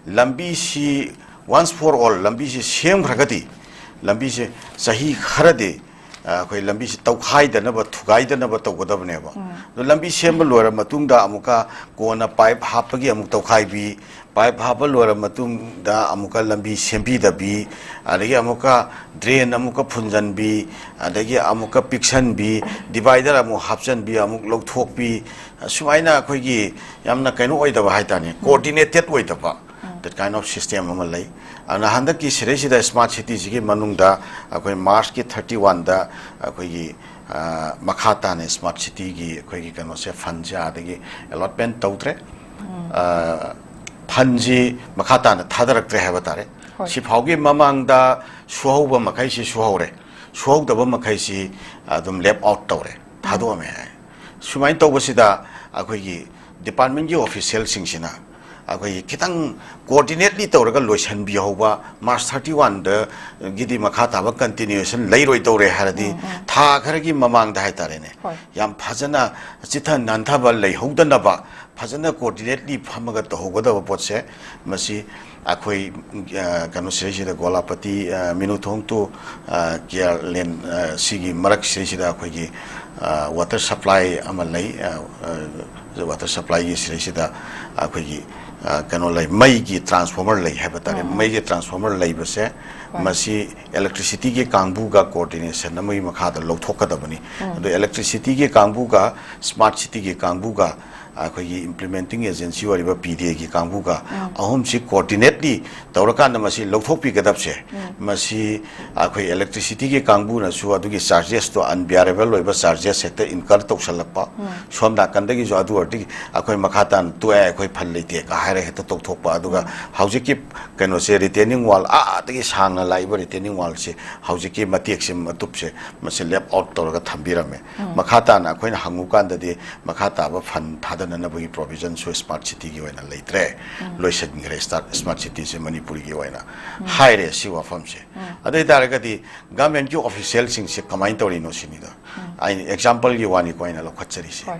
ꯂꯝꯕꯤꯁꯤ once for all ꯂꯝꯕꯤꯁꯤ ꯁꯦꯝꯈ꯭ꯔꯒꯗꯤ, ꯂꯝꯕꯤꯁꯦ ꯆꯍꯤ ꯈꯔꯗꯤ ꯑꯩꯈꯣꯏ ꯂꯝꯕꯤꯁꯤ ꯇꯧꯈꯥꯏꯗꯅꯕ, ꯊꯨꯒꯥꯏꯗꯅꯕ ꯇꯧꯒꯗꯕꯅꯦꯕ꯫ ꯑꯗꯣ ꯂꯝꯕꯤ ꯁꯦꯝꯕ ꯂꯣꯏꯔ ꯃꯇꯨꯡꯗ ꯑꯃꯨꯛꯀ ꯀꯣꯟꯅ ꯄꯥꯏꯞ ꯍꯥꯞꯄꯒꯤ ꯑꯃꯨꯛ ꯇꯧꯈꯥꯏꯕꯤ, ꯄꯥꯏꯞ ꯍꯥꯞꯄ ꯂꯣꯏꯔ ꯃꯇꯨꯡꯗ ꯑꯃꯨꯛꯀ ꯂꯝꯕꯤ ꯁꯦꯝꯕꯤꯗꯕꯤ, ꯑꯗꯒꯤ ꯑꯃꯨꯛꯀ ꯗ꯭ꯔꯦꯟ ꯑꯃꯨꯛꯀ ꯐꯨꯟꯖꯟꯕꯤ, ꯑꯗꯒꯤ ꯑꯃꯨꯛꯀ ꯄꯤꯛꯁꯟꯕꯤ, ꯗꯤꯚꯥꯏꯗꯔ ꯑꯃꯨꯛ ꯍꯥꯞꯆꯟꯕꯤ, ꯑꯃꯨꯛ ꯂꯧꯊꯣꯛꯄꯤ, ꯁꯨꯃꯥꯏꯅ ꯑꯩꯈꯣꯏꯒꯤ ꯌꯥꯝꯅ ꯀꯩꯅꯣ ꯑꯣꯏꯗꯕ ꯍꯥꯏꯇꯥꯔꯦ, ꯀꯣꯑꯣꯔꯗꯤꯅꯦꯇꯦꯠ ꯑꯣꯏꯗꯕ, that kind of system ꯑꯃ ꯂꯩ꯫ ꯑꯗꯨꯅ ꯍꯟꯗꯛꯀꯤ ꯁꯤꯗꯩꯁꯤꯗ ꯁ꯭ꯃꯥꯔꯠ ꯁꯤꯇꯤꯁꯤꯒꯤ ꯃꯅꯨꯡꯗ ꯑꯩꯈꯣꯏ ꯃꯥꯔꯆꯀꯤ ꯊꯥꯔꯇꯤ ꯋꯥꯟꯗ ꯑꯩꯈꯣꯏꯒꯤ, ꯑ, ꯃꯈꯥ ꯇꯥꯅ ꯁ꯭ꯃꯥꯔꯠ ꯁꯤꯇꯤꯒꯤ ꯑꯩꯈꯣꯏꯒꯤ ꯀꯩꯅꯣꯁꯦ, ꯐꯟꯁꯦ ꯑꯥꯗꯒꯤ ꯑꯦꯂꯣꯠꯃꯦꯟ ꯇꯧꯗ꯭ꯔꯦ꯫ ꯑ, ꯐꯟꯁꯤ ꯃꯈꯥ ꯇꯥꯅ ꯊꯥꯗꯔꯛꯇ꯭ꯔꯦ ꯍꯥꯏꯕ ꯇꯥꯔꯦ꯫ ꯍꯣꯏ꯫ ꯁꯤꯐꯥꯎꯒꯤ ꯃꯃꯥꯡꯗ ꯁꯨꯍꯧꯕ ꯃꯈꯩꯁꯤ ꯁꯨꯍꯧꯔꯦ, ꯁꯨꯍꯧꯗꯕ ꯃꯈꯩꯁꯤ ꯑꯗꯨꯝ ꯂꯦꯞ ꯑꯥꯎꯠ ꯇꯧꯔꯦ, ꯊꯥꯗꯣꯛꯑꯝꯃꯦ ꯍꯥꯏ꯫ ꯁꯨꯃꯥꯏꯅ ꯇꯧꯕꯁꯤꯗ ꯑꯩꯈꯣꯏꯒꯤ ꯗꯤꯄꯥꯔꯠꯃꯦꯟꯒꯤ ꯑꯣꯐꯤꯁꯦꯜꯁꯤꯡꯁꯤꯅ ꯑꯩꯈꯣꯏꯒꯤ ꯈꯤꯇꯪ ꯀꯣꯑꯣꯔꯗꯤꯅꯦꯠꯂꯤ ꯇꯧꯔꯒ ꯂꯣꯏꯁꯤꯟꯕꯤꯍꯧꯕ, ꯃꯥꯔꯆ ꯊꯥꯔꯇꯤ ꯋꯥꯟꯗꯒꯤꯗꯤ ꯃꯈꯥ ꯇꯥꯕ ꯀꯟꯇꯤꯅ꯭ꯌꯨꯑꯦꯁꯟ ꯂꯩꯔꯣꯏꯗꯧꯔꯦ ꯍꯥꯏꯔꯗꯤ, ꯊꯥ ꯈꯔꯒꯤ ꯃꯃꯥꯡꯗ ꯍꯥꯏꯇꯥꯔꯦꯅꯦ, ꯍꯣꯏ꯫ ꯌꯥꯝ ꯐꯖꯅ ꯆꯤꯊ ꯅꯥꯟꯊꯕ ꯂꯩꯍꯧꯗꯅꯕ, ꯐꯖꯅ ꯀꯣꯑꯣꯔꯗꯤꯅꯦꯠꯂꯤ ꯐꯝꯃꯒ ꯇꯧꯍꯧꯒꯗꯕ ꯄꯣꯠꯁꯦ, ꯃꯁꯤ ꯑꯩꯈꯣꯏ, ꯑ, ꯀꯩꯅꯣ ꯁꯤꯗꯩꯁꯤꯗ ꯒꯣꯂꯥꯄꯇꯤ, ꯑ, ꯃꯤꯅꯨꯊꯣꯡ to, ꯑ, ꯀꯤꯌꯥꯔꯂꯦꯟ, ꯑ, ꯁꯤꯒꯤ ꯃꯔꯛ ꯁꯤꯗꯩꯁꯤꯗ ꯑꯩꯈꯣꯏꯒꯤ, ꯑ, water supply ꯑꯃ ꯂꯩ꯫ ꯑ, ꯑ, water supplyꯒꯤ ꯁꯤꯗꯩꯁꯤꯗ ꯑꯩꯈꯣꯏꯒꯤ, ꯑ, ꯀꯩꯅꯣ ꯂꯩ, ꯃꯩꯒꯤ transformer ꯂꯩ ꯍꯥꯏꯕ ꯇꯥꯔꯦ꯫ ꯎꯝ꯫ ꯃꯩꯒꯤ transformer ꯂꯩꯕꯁꯦ, ꯍꯣꯏ꯫ ꯃꯁꯤ electricityꯒꯤ ꯀꯥꯡꯕꯨꯒ coordination ꯑꯃꯒꯤ ꯃꯈꯥꯗ ꯂꯧꯊꯣꯛꯀꯗꯕꯅꯤ꯫ ꯎꯝ꯫ ꯑꯗꯣ electricityꯒꯤ ꯀꯥꯡꯕꯨꯒ smart cityꯒꯤ ꯀꯥꯡꯕꯨꯒ ꯑꯩꯈꯣꯏꯒꯤ implementing agency ꯑꯣꯏꯔꯤꯕ PDAꯒꯤ ꯀꯥꯡꯕꯨꯒ ꯎꯝ꯫ ꯑꯍꯨꯝꯁꯤ coordinately ꯇꯧꯔꯀꯥꯟꯗ ꯃꯁꯤ ꯂꯧꯊꯣꯛꯄꯤꯒꯗꯕꯁꯦ, ꯎꯝ꯫ ꯃꯁꯤ ꯑꯩꯈꯣꯏ electricityꯒꯤ ꯀꯥꯡꯕꯨꯅꯁꯨ ꯑꯗꯨꯒꯤ chargesꯇꯣ unbearable ꯑꯣꯏꯕ charges ꯍꯦꯛꯇ incur ꯇꯧꯁꯜꯂꯛꯄ, ꯎꯝ꯫ ꯁꯣꯝ ꯅꯥꯀꯟꯗꯒꯤꯁꯨ ꯑꯗꯨ ꯑꯣꯏꯔꯗꯤ ꯑꯩꯈꯣꯏ ꯃꯈꯥ ꯇꯥꯅ ꯇꯣꯛꯑꯦ, ꯑꯩꯈꯣꯏ ꯐꯟ ꯂꯩꯇꯦ ꯀ ꯍꯥꯏꯔꯒ ꯍꯦꯛꯇ ꯇꯧꯊꯣꯛꯄ꯫ ꯑꯗꯨꯒ ꯎꯝ꯫ ꯍꯧꯖꯤꯛꯀꯤ ꯀꯩꯅꯣꯁꯦ, retaining wall, ꯑꯥꯗꯒꯤ ꯁꯥꯡꯅ ꯂꯥꯛꯏꯕ retaining wallꯁꯦ ꯍꯧꯖꯤꯛꯀꯤ ꯃꯇꯦꯛꯁꯦ, ꯃꯇꯨꯞꯁꯦ, ꯃꯁꯤ left out ꯇꯧꯔꯒ ꯊꯝꯕꯤꯔꯝꯃꯦ꯫ ꯎꯝ꯫ ꯃꯈꯥ ꯇꯥꯅ ꯑꯩꯈꯣꯏꯅ ꯍꯪꯉꯨ ꯀꯥꯟꯗꯗꯤ ꯃꯈꯥ ꯇꯥꯕ ꯐꯟ ꯊꯥꯗꯅꯅꯕꯒꯤ provisionꯁꯨ smart cityꯒꯤ ꯑꯣꯏꯅ ꯂꯩꯇ꯭ꯔꯦ, ꯎꯝ꯫ ꯂꯣꯏꯁꯤꯟꯈ꯭ꯔꯦ꯫ Smart, smart cityꯁꯦ ꯃꯅꯤꯄꯨꯔꯒꯤ ꯑꯣꯏꯅ ꯎꯝ꯫ ꯍꯥꯏꯔꯦ ꯁꯤ ꯋꯥꯐꯝꯁꯦ꯫ ꯎꯝ꯫ ꯑꯗꯨ ꯑꯣꯏ ꯇꯥꯔꯒꯗꯤ governmentꯀꯤ officialꯁꯤꯡꯁꯦ ꯀꯃꯥꯏꯅ ꯇꯧꯔꯤꯅꯣ ꯁꯤꯅꯤꯗ꯫ ꯎꯝ꯫ ꯑꯩꯅ exampleꯒꯤ ꯋꯥꯅꯤꯀꯣ ꯑꯩꯅ ꯂꯧꯈꯠꯆꯔꯤꯁꯦ꯫ ꯍꯣꯏ꯫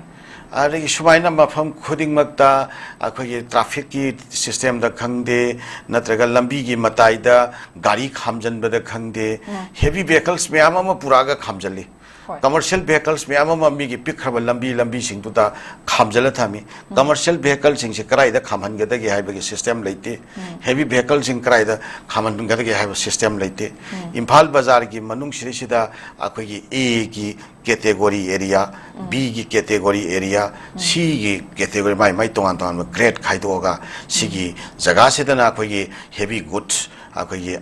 ꯑꯗꯒꯤ ꯁꯨꯃꯥꯏꯅ ꯃꯐꯝ ꯈꯨꯗꯤꯡꯃꯛꯇ ꯑꯩꯈꯣꯏꯒꯤ trafficꯀꯤ systemꯗ ꯈꯪꯗꯦ, ꯅꯠꯇ꯭ꯔꯒ ꯂꯝꯕꯤꯒꯤ ꯃꯇꯥꯏꯗ ꯒꯥꯔꯤ ꯈꯥꯝꯖꯟꯕꯗ ꯈꯪꯗꯦ, ꯎꯝ꯫ Heavy vehicles ꯃꯌꯥꯝ ꯑꯃ ꯄꯨꯔꯛꯑꯒ ꯈꯥꯝꯖꯜꯂꯤ꯫ ꯍꯣꯏ꯫ Commercial vehicles ꯃꯌꯥꯝ ꯑꯃ ꯃꯤꯒꯤ ꯄꯤꯛꯈ꯭ꯔꯕ ꯂꯝꯕꯤ, ꯂꯝꯕꯤꯁꯤꯡꯗꯨꯗ ꯈꯥꯝꯖꯜꯂ ꯊꯝꯃꯤ꯫ ꯎꯝ꯫ Commercial vehicleꯁꯤꯡꯁꯦ ꯀꯗꯥꯏꯗ ꯈꯥꯝꯍꯟꯒꯗꯒꯦ ꯍꯥꯏꯕꯒꯤ system ꯂꯩꯇꯦ꯫ ꯎꯝ꯫ Heavy vehicleꯁꯤꯡ ꯀꯗꯥꯏꯗ ꯈꯥꯝꯍꯟꯒꯗꯒꯦ ꯍꯥꯏꯕ system ꯂꯩꯇꯦ꯫ ꯎꯝ꯫ ꯏꯝꯐꯥꯜ ꯕꯖꯥꯔꯒꯤ ꯃꯅꯨꯡꯁꯤꯗꯩꯁꯤꯗ ꯑꯩꯈꯣꯏꯒꯤ Aꯒꯤ category area, ꯎꯝ꯫ Bꯒꯤ category area, ꯎꯝ꯫ Cꯒꯤ category, ꯃꯥꯏ ꯃꯥꯏ ꯇꯣꯉꯥꯟ ꯇꯣꯉꯥꯟꯕ grade ꯈꯥꯏꯗꯣꯛꯑꯒ ꯁꯤꯒꯤ ꯎꯝ꯫ ꯖꯒꯥꯁꯤꯗꯅ ꯑꯩꯈꯣꯏꯒꯤ heavy goods, ꯑꯩꯈꯣꯏꯒꯤ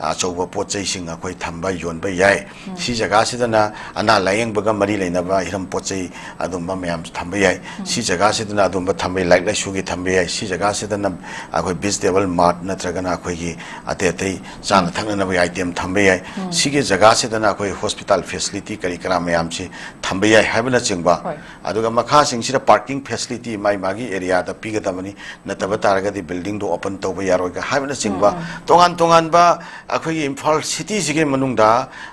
ꯑꯆꯧꯕ ꯄꯣꯠ ꯆꯩꯁꯤꯡ ꯑꯩꯈꯣꯏ ꯊꯝꯕ, ꯌꯣꯟꯕ ꯌꯥꯏ꯫ ꯎꯝ꯫ ꯁꯤ ꯖꯒꯥꯁꯤꯗꯅ ꯑꯅꯥ ꯂꯥꯌꯦꯡꯕꯒ ꯃꯔꯤ ꯂꯩꯅꯕ ꯍꯤꯔꯝ ꯄꯣꯠ ꯆꯩ ꯑꯗꯨꯝꯕ ꯃꯌꯥꯝꯁꯨ ꯊꯝꯕ ꯌꯥꯏ꯫ ꯎꯝ꯫ ꯁꯤ ꯖꯒꯥꯁꯤꯗꯅ ꯑꯗꯨꯝꯕ ꯊꯝꯕ ꯌꯥꯏ, ꯂꯥꯏꯔꯤꯛ ꯂꯥꯏꯁꯨꯒꯤ ꯊꯝꯕ ꯌꯥꯏ꯫ ꯁꯤ ꯖꯒꯥꯁꯤꯗꯅ ꯑꯩꯈꯣꯏ vegetable mart ꯅꯠꯇ꯭ꯔꯒꯅ ꯑꯩꯈꯣꯏꯒꯤ ꯑꯇꯩ ꯑꯇꯩ ꯆꯥꯅ ꯎꯝ꯫ ꯊꯛꯅꯅꯕꯒꯤ item ꯊꯝꯕ ꯌꯥꯏ꯫ ꯎꯝ꯫ ꯁꯤꯒꯤ ꯖꯒꯥꯁꯤꯗꯅ ꯑꯩꯈꯣꯏ hospital facility ꯀꯔꯤ ꯀꯔꯥ ꯃꯌꯥꯝꯁꯤ ꯊꯝꯕ ꯌꯥꯏ ꯍꯥꯏꯕꯅꯆꯤꯡꯕ꯫ ꯍꯣꯏ꯫ ꯑꯗꯨꯒ ꯃꯈꯥꯁꯤꯡꯁꯤꯗ parking facility ꯃꯥꯏ ꯃꯥꯒꯤ areaꯗ ꯄꯤꯒꯗꯕꯅꯤ, ꯅꯠꯇꯕ ꯇꯥꯔꯒꯗꯤ buildingꯗꯣ open ꯇꯧꯕ ꯌꯥꯔꯣꯏꯒ ꯍꯥꯏꯕꯅꯆꯤꯡꯕ ꯎꯝ, ꯎꯝ꯫ ꯇꯣꯉꯥꯟ ꯇꯣꯉꯥꯟꯕ ꯑꯩꯈꯣꯏꯒꯤ ꯏꯝꯐꯥꯜ ꯁꯤꯇꯤꯁꯤꯒꯤ ꯃꯅꯨꯡꯗ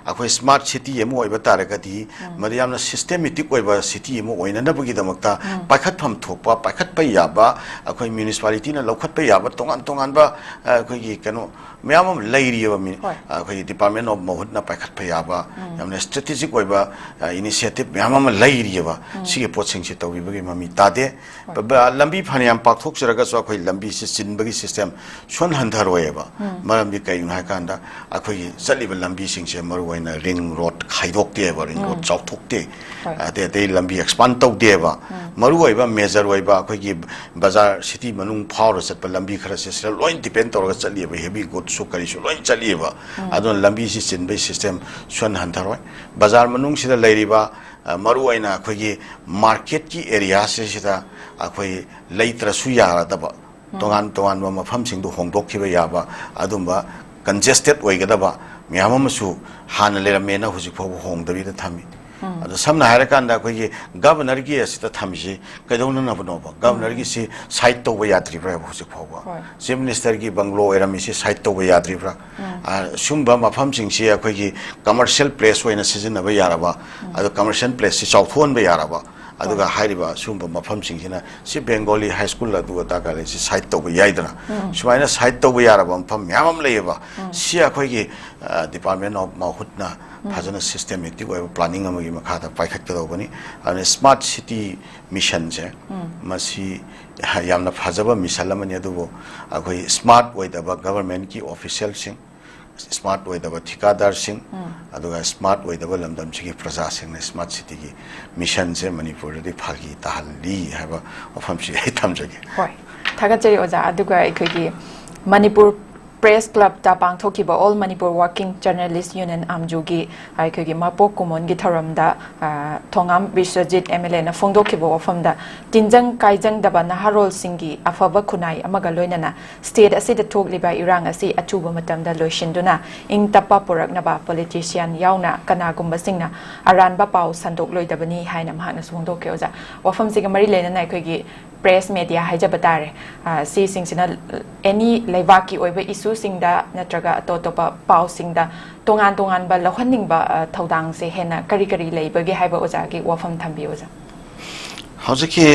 ꯑꯩꯈꯣꯏ ꯁ꯭ꯃꯥꯔꯠ ꯁꯤꯇꯤ ꯑꯃ ꯑꯣꯏꯕ ꯇꯥꯔꯒꯗꯤ, ꯃꯗꯨ ꯌꯥꯝꯅ ꯁꯤꯁꯇꯦꯃꯦꯇꯤꯛ ꯑꯣꯏꯕ ꯁꯤꯇꯤ ꯑꯃ ꯑꯣꯏꯅꯅꯕꯒꯤꯗꯃꯛꯇ ꯄꯥꯏꯈꯠꯐꯝ ꯊꯣꯛꯄ, ꯄꯥꯏꯈꯠꯄ ꯌꯥꯕ, ꯑꯩꯈꯣꯏ ꯃ꯭ꯌꯨꯅꯤꯁꯤꯄꯥꯂꯤꯇꯤꯅ ꯂꯧꯈꯠꯄ ꯌꯥꯕ ꯇꯣꯉꯥꯟ ꯇꯣꯉꯥꯟꯕ, ꯑ, ꯑꯩꯈꯣꯏꯒꯤ ꯀꯩꯅꯣ ꯃꯌꯥꯝ ꯑꯃ ꯂꯩꯔꯤꯑꯕ꯫ ꯃꯤ-, ꯍꯣꯏ꯫ ꯑꯩꯈꯣꯏꯒꯤ ꯗꯤꯄꯥꯔꯠꯃꯦꯟ ꯑꯣꯐ ꯃꯍꯨꯠꯅ ꯄꯥꯏꯈꯠꯄ ꯌꯥꯕ ꯌꯥꯝꯅ ꯁ꯭ꯇ꯭ꯔꯦꯇꯦꯖꯤꯛ ꯑꯣꯏꯕ, ꯑ, ꯏꯅꯤꯁꯤꯌꯦꯇꯤꯚ ꯃꯌꯥꯝ ꯑꯃ ꯂꯩꯔꯤꯑꯕ꯫ ꯁꯤꯒꯤ ꯄꯣꯠꯁꯤꯡꯁꯤ ꯇꯧꯕꯤꯕꯒꯤ ꯃꯃꯤ ꯇꯥꯗꯦ꯫ ꯍꯣꯏ꯫ ꯕ-, ꯂꯝꯕꯤ ꯐꯅꯌꯥꯝ ꯄꯥꯛꯊꯣꯛꯆꯔꯒꯁꯨ ꯑꯩꯈꯣꯏ ꯂꯝꯕꯤꯁꯤ ꯆꯤꯟꯕꯒꯤ ꯁꯤꯁꯇꯦꯝ ꯁꯨꯍꯟ ꯍꯟꯊꯔꯣꯏꯑꯕ꯫ ꯃꯔꯝꯗꯤ ꯀꯩꯒꯤꯅꯣ ꯍꯥꯏꯀꯥꯟꯗ, ꯑꯩꯈꯣꯏꯒꯤ ꯆꯠꯂꯤꯕ ꯂꯝꯕꯤꯁꯤꯡꯁꯦ ꯃꯔꯨ ꯑꯣꯏꯅ ꯔꯤꯡ ꯔꯣꯗ ꯈꯥꯏꯗꯣꯛꯇꯦꯕ, ꯔꯤꯡ ꯔꯣꯗ ꯆꯥꯎꯊꯣꯛꯇꯦ꯫ ꯍꯣꯏ꯫ ꯑꯇꯩ ꯑꯇꯩ ꯂꯝꯕꯤ ꯑꯦꯛꯁꯄꯥꯟ ꯇꯧꯗꯦꯕ꯫ ꯃꯔꯨ ꯑꯣꯏꯕ ꯃꯦꯖꯔ ꯑꯣꯏꯕ ꯑꯩꯈꯣꯏꯒꯤ ꯕꯖꯥꯔ ꯁꯤꯇꯤ ꯃꯅꯨꯡ ꯐꯥꯎꯔ ꯆꯠꯄ ꯂꯝꯕꯤ ꯈꯔꯁꯦ ꯁꯤꯗ ꯂꯣꯏ ꯗꯤꯄꯦꯟ ꯇꯧꯔꯒ ꯆꯠꯂꯤꯑꯕ, ꯍꯦꯚꯤ ꯒꯨꯗꯁꯨ ꯀꯔꯤꯁꯨ ꯂꯣꯏ ꯆꯠꯂꯤꯑꯕ꯫ ꯑꯗꯨꯅ ꯂꯝꯕꯤꯁꯤ ꯆꯤꯟꯕꯒꯤ ꯁꯤꯁꯇꯦꯝ ꯁꯨꯍꯟ ꯍꯟꯊꯔꯣꯏ꯫ ꯕꯖꯥꯔ ꯃꯅꯨꯡꯁꯤꯗ ꯂꯩꯔꯤꯕ, ꯑ, ꯃꯔꯨ ꯑꯣꯏꯅ ꯑꯩꯈꯣꯏꯒꯤ ꯃꯥꯔꯀꯦꯠꯀꯤ ꯑꯦꯔꯤꯌꯥꯁꯤꯁꯤꯗ ꯑꯩꯈꯣꯏ ꯂꯩꯇ꯭ꯔꯁꯨ ꯌꯥꯔꯗꯕ, ꯇꯣꯉꯥꯟ ꯇꯣꯉꯥꯟꯕ ꯃꯐꯝꯁꯤꯡꯗꯨ ꯍꯣꯡꯗꯣꯛꯈꯤꯕ ꯌꯥꯕ, ꯑꯗꯨꯝꯕ ꯀꯟꯖꯦꯁꯇꯦꯠ ꯑꯣꯏꯒꯗꯕ ꯃꯌꯥꯝ ꯑꯃꯁꯨ ꯍꯥꯟꯅ ꯂꯩꯔꯝꯃꯦꯅ ꯍꯧꯖꯤꯛ ꯐꯥꯎꯕ ꯍꯣꯡꯗꯕꯤꯗ ꯊꯝꯃꯤ꯫ ꯑꯗꯣ ꯁꯝꯅ ꯍꯥꯏꯔꯀꯥꯟꯗ ꯑꯩꯈꯣꯏꯒꯤ ꯒꯕꯔꯅꯔꯒꯤ ꯑꯁꯤꯗ ꯊꯝꯃꯤꯁꯤ ꯀꯩꯗꯧꯅꯅꯕꯅꯣꯕ? ꯒꯕꯔꯅꯔꯒꯤꯁꯤ ꯁꯥꯏꯠ ꯇꯧꯕ ꯌꯥꯗ꯭ꯔꯤꯕ꯭ꯔꯥ ꯍꯥꯏꯕ ꯍꯧꯖꯤꯛ ꯐꯥꯎꯕ? ꯍꯣꯏ꯫ ꯆꯤꯐ ꯃꯤꯅꯤꯁꯇꯔꯒꯤ ꯕꯪꯒ꯭ꯂꯣ ꯑꯣꯏꯔꯝꯃꯤꯁꯤ ꯁꯥꯏꯠ ꯇꯧꯕ ꯌꯥꯗ꯭ꯔꯤꯕ꯭ꯔꯥ? ꯑ, ꯁꯨꯝꯕ ꯃꯐꯝꯁꯤꯡꯁꯤ ꯑꯩꯈꯣꯏꯒꯤ ꯀꯃꯔꯁꯤꯌꯦꯜ ꯄ꯭ꯂꯦꯁ ꯑꯣꯏꯅ ꯁꯤꯖꯤꯟꯅꯕ ꯌꯥꯔꯕ, ꯑꯗꯣ ꯀꯃꯔꯁꯤꯌꯦꯜ ꯄ꯭ꯂꯦꯁꯁꯤ ꯆꯥꯎꯊꯣꯛꯍꯟꯕ ꯌꯥꯔꯕ, ꯑꯗꯨꯒ ꯍꯥꯏꯔꯤꯕ ꯁꯤꯒꯨꯝꯕ ꯃꯐꯝꯁꯤꯡꯁꯤꯅ ꯁꯤ ꯕꯦꯡꯒꯣꯂꯤ ꯍꯥꯏ ꯁ꯭ꯀꯨꯜ ꯑꯗꯨ ꯑꯗꯥ ꯀꯥꯂꯦꯟꯁꯤ ꯁꯥꯏꯠ ꯇꯧꯕ ꯌꯥꯏꯗꯅ, ꯁꯨꯃꯥꯏꯅ ꯁꯥꯏꯠ ꯇꯧꯕ ꯌꯥꯔꯕ ꯃꯐꯝ ꯃꯌꯥꯝ ꯑꯃ ꯂꯩꯌꯦꯕ꯫ ꯁꯤ ꯑꯩꯈꯣꯏꯒꯤ, ꯑ, ꯗꯤꯄꯥꯔꯠꯃꯦꯟ ꯑꯣꯐ ꯃꯍꯨꯠꯅ ꯐꯖꯅ ꯁꯤꯁꯇꯦꯃꯦꯇꯤꯛ ꯑꯣꯏꯕ ꯄ꯭ꯂꯥꯅꯤꯡ ꯑꯃꯒꯤ ꯃꯈꯥꯗ ꯄꯥꯏꯈꯠꯀꯗꯧꯕꯅꯤ꯫ ꯑꯗꯨꯅ ꯁ꯭ꯃꯥꯔꯠ ꯁꯤꯇꯤ ꯃꯤꯁꯟꯁꯦ, ꯃꯁꯤ ꯌꯥꯝꯅ ꯐꯖꯕ ꯃꯤꯁꯟ ꯑꯃꯅꯤ, ꯑꯗꯨꯕꯨ ꯑꯩꯈꯣꯏ ꯁ꯭ꯃꯥꯔꯠ ꯑꯣꯏꯗꯕ ꯒꯕꯔꯃꯦꯟꯠꯀꯤ ꯑꯣꯐꯤꯁꯤꯌꯦꯜꯁꯤꯡ, ꯁ꯭ꯃꯥꯔꯠ ꯑꯣꯏꯗꯕ ꯊꯤꯀꯥꯗꯥꯔꯁꯤꯡ, ꯑꯗꯨꯒ ꯁ꯭ꯃꯥꯔꯠ ꯑꯣꯏꯗꯕ ꯂꯝꯗꯝꯁꯤꯒꯤ ꯄ꯭ꯔꯖꯥꯁꯤꯡꯅ ꯁ꯭ꯃꯥꯔꯠ ꯁꯤꯇꯤꯒꯤ ꯃꯤꯁꯟꯁꯦ ꯃꯅꯤꯄꯨꯔꯗꯗꯤ ꯐꯥꯒꯤ ꯇꯥꯍꯜꯂꯤ ꯍꯥꯏꯕ ꯋꯥꯐꯝꯁꯤ ꯑꯩ ꯊꯝꯖꯒꯦ꯫ ꯍꯣꯏ, ꯊꯥꯒꯠꯆꯔꯤ ꯑꯣꯖꯥ꯫ ꯑꯗꯨꯒ ꯑꯩꯈꯣꯏꯒꯤ ꯃꯅꯤꯄꯨꯔ ꯄ꯭ꯔꯦꯁ ꯀ꯭ꯂꯕꯇ ꯄꯥꯡꯊꯣꯛꯈꯤꯕ all Manipur working journalists union, ꯑꯥꯝꯖꯨꯒꯤ ꯑꯩꯈꯣꯏꯒꯤ ꯃꯄꯣꯛ ꯀꯨꯝꯑꯣꯟꯒꯤ ꯊꯧꯔꯝꯗ, ꯑ, ꯊꯣꯉꯥꯝ ꯕꯤꯁ꯭ꯋꯖꯤꯠ ꯑꯦꯝ ꯑꯦꯜ ꯑꯦꯅ ꯐꯣꯡꯗꯣꯛꯈꯤꯕ ꯋꯥꯐꯝꯗ, ꯇꯤꯟꯖꯪ ꯀꯥꯏꯖꯪꯗꯕ ꯅꯍꯥꯔꯣꯜꯁꯤꯡꯒꯤ ꯑꯐꯕ ꯈꯨꯟꯅꯥꯏ ꯑꯃꯒ ꯂꯣꯏꯅꯅ ꯁ꯭ꯇꯦꯠ ꯑꯁꯤꯗ ꯊꯣꯛꯂꯤꯕ ꯏꯔꯥꯡ ꯑꯁꯤ ꯑꯊꯨꯕ ꯃꯇꯝꯗ ꯂꯣꯏꯁꯤꯟꯗꯨꯅ ꯏꯪ ꯇꯞꯄ ꯄꯨꯔꯛꯅꯕ ꯄꯣꯂꯤꯇꯤꯁꯤꯌꯥꯟ ꯌꯥꯎꯅ ꯀꯅꯥꯒꯨꯝꯕꯁꯤꯡꯅ ꯑꯔꯥꯟꯕ ꯄꯥꯎ ꯁꯟꯗꯣꯛꯂꯣꯏꯗꯕꯅꯤ ꯍꯥꯏꯅ ꯃꯍꯥꯛꯅꯁꯨ ꯐꯣꯡꯗꯣꯛꯈꯤ꯫ ꯑꯣꯖꯥ, ꯋꯥꯐꯝꯁꯤꯒ ꯃꯔꯤ ꯂꯩꯅꯅ ꯑꯩꯈꯣꯏꯒꯤ ꯄ꯭ꯔꯦꯁ ꯃꯦꯗꯤꯌꯥ ꯍꯥꯏꯖꯕ ꯇꯥꯔꯦ꯫ ꯑ, ꯁꯤꯁꯤꯡꯁꯤꯅ ꯑꯦꯅꯤ ꯂꯩꯕꯥꯛꯀꯤ ꯑꯣꯏꯕ ꯏꯁꯨꯁꯤꯡꯗ ꯅꯠꯇ꯭ꯔꯒ ꯑꯇꯣꯞ ꯑꯇꯣꯞꯄ ꯄꯥꯎꯁꯤꯡꯗ ꯇꯣꯉꯥꯟ ꯇꯣꯉꯥꯟꯕ ꯂꯧꯍꯟꯅꯤꯡꯕ, ꯑ, ꯊꯧꯗꯥꯡꯁꯦ ꯍꯦꯟꯅ ꯀꯔꯤ ꯀꯔꯤ ꯂꯩꯕꯒꯦ ꯍꯥꯏꯕ ꯑꯣꯖꯥꯒꯤ ꯋꯥꯐꯝ ꯊꯝꯕꯤꯌꯨ, ꯑꯣꯖꯥ꯫ ꯍꯧꯖꯤꯛꯀꯤ,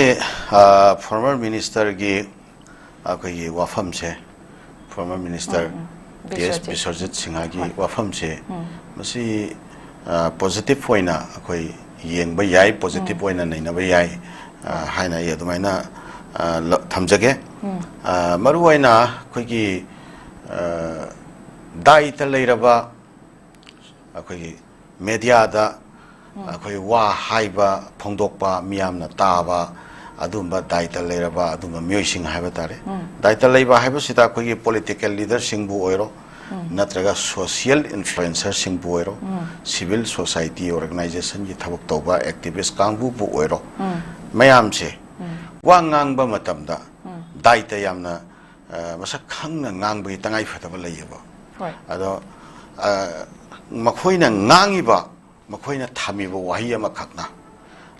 ꯑ, ꯐꯣꯔꯃꯔ ꯃꯤꯅꯤꯁꯇꯔꯒꯤ ꯑꯩꯈꯣꯏꯒꯤ ꯋꯥꯐꯝꯁꯦ, ꯐꯣꯔꯃꯔ ꯃꯤꯅꯤꯁꯇꯔ ꯎꯝ, ꯎꯝ꯫ ꯇꯦꯖ ꯕꯤꯁ꯭ꯋꯖꯤꯠ꯫ ꯕꯤꯁ꯭ꯋꯖꯤꯠ ꯁꯤꯡꯍꯒꯤ ꯍꯣꯏ꯫ ꯋꯥꯐꯝꯁꯦ, ꯎꯝ꯫ ꯃꯁꯤ, ꯑ, ꯄꯣꯖꯤꯇꯤꯚ ꯑꯣꯏꯅ ꯑꯩꯈꯣꯏ ꯌꯦꯡꯕ ꯌꯥꯏ, ꯄꯣꯖꯤꯇꯤꯚ ꯎꯝ꯫ ꯑꯣꯏꯅ ꯅꯩꯅꯕ ꯌꯥꯏ, ꯑ, ꯍꯣꯏ꯫ ꯍꯥꯏꯅ ꯑꯩ ꯑꯗꯨꯃꯥꯏꯅ, ꯑ, ꯂ-, ꯊꯝꯖꯒꯦ꯫ ꯎꯝ꯫ ꯑ, ꯃꯔꯨꯑꯣꯏꯅ ꯑꯩꯈꯣꯏꯒꯤ, ꯑ, ꯗꯥꯏꯇ ꯂꯩꯔꯕ ꯑꯩꯈꯣꯏꯒꯤ ꯃꯦꯗꯤꯌꯥꯗ ꯑꯩꯈꯣꯏ ꯋꯥ ꯍꯥꯏꯕ, ꯐꯣꯡꯗꯣꯛꯄ, ꯃꯤꯌꯥꯝꯅ ꯇꯥꯕ, ꯑꯗꯨꯝꯕ ꯗꯥꯏꯇ ꯂꯩꯔꯕ ꯑꯗꯨꯝꯕ ꯃꯤꯑꯣꯏꯁꯤꯡ ꯍꯥꯏꯕ ꯇꯥꯔꯦ꯫ ꯎꯝ꯫ ꯗꯥꯏꯇ ꯂꯩꯕ ꯍꯥꯏꯕꯁꯤꯗ ꯑꯩꯈꯣꯏꯒꯤ ꯄꯣꯂꯤꯇꯤꯀꯦꯜ ꯂꯤꯗꯔꯁꯤꯡꯕꯨ ꯑꯣꯏꯔꯣ, ꯎꯝ꯫ ꯅꯠꯇ꯭ꯔꯒ ꯁꯣꯁꯤꯌꯦꯜ ꯏꯟꯐ꯭ꯂꯨꯌꯦꯟꯁꯔꯁꯤꯡꯕꯨ ꯑꯣꯏꯔꯣ, ꯎꯝ꯫ ꯁꯤꯚꯤꯜ ꯁꯣꯁꯥꯏꯇꯤ ꯑꯣꯔꯒꯅꯥꯏꯖꯦꯁꯟꯒꯤ ꯊꯕꯛ ꯇꯧꯕ ꯑꯦꯛꯇꯤꯚꯤꯁ ꯀꯥꯡꯕꯨꯕꯨ ꯑꯣꯏꯔꯣ, ꯎꯝ꯫ ꯃꯌꯥꯝꯁꯦ ꯎꯝ꯫ ꯋꯥ ꯉꯥꯡꯕ ꯃꯇꯝꯗ ꯎꯝ꯫ ꯗꯥꯏꯇ ꯌꯥꯝꯅ, ꯑ, ꯃꯁꯛ ꯈꯪꯅ ꯉꯥꯡꯕꯒꯤ ꯇꯉꯥꯏ ꯐꯗꯕ ꯂꯩꯌꯦꯕ꯫ ꯍꯣꯏ꯫ ꯑꯗꯣ, ꯑ, ꯃꯈꯣꯏꯅ ꯉꯥꯡꯉꯤꯕ, ꯃꯈꯣꯏꯅ ꯊꯝꯃꯤꯕ ꯋꯥꯍꯩ ꯑꯃꯈꯛꯅ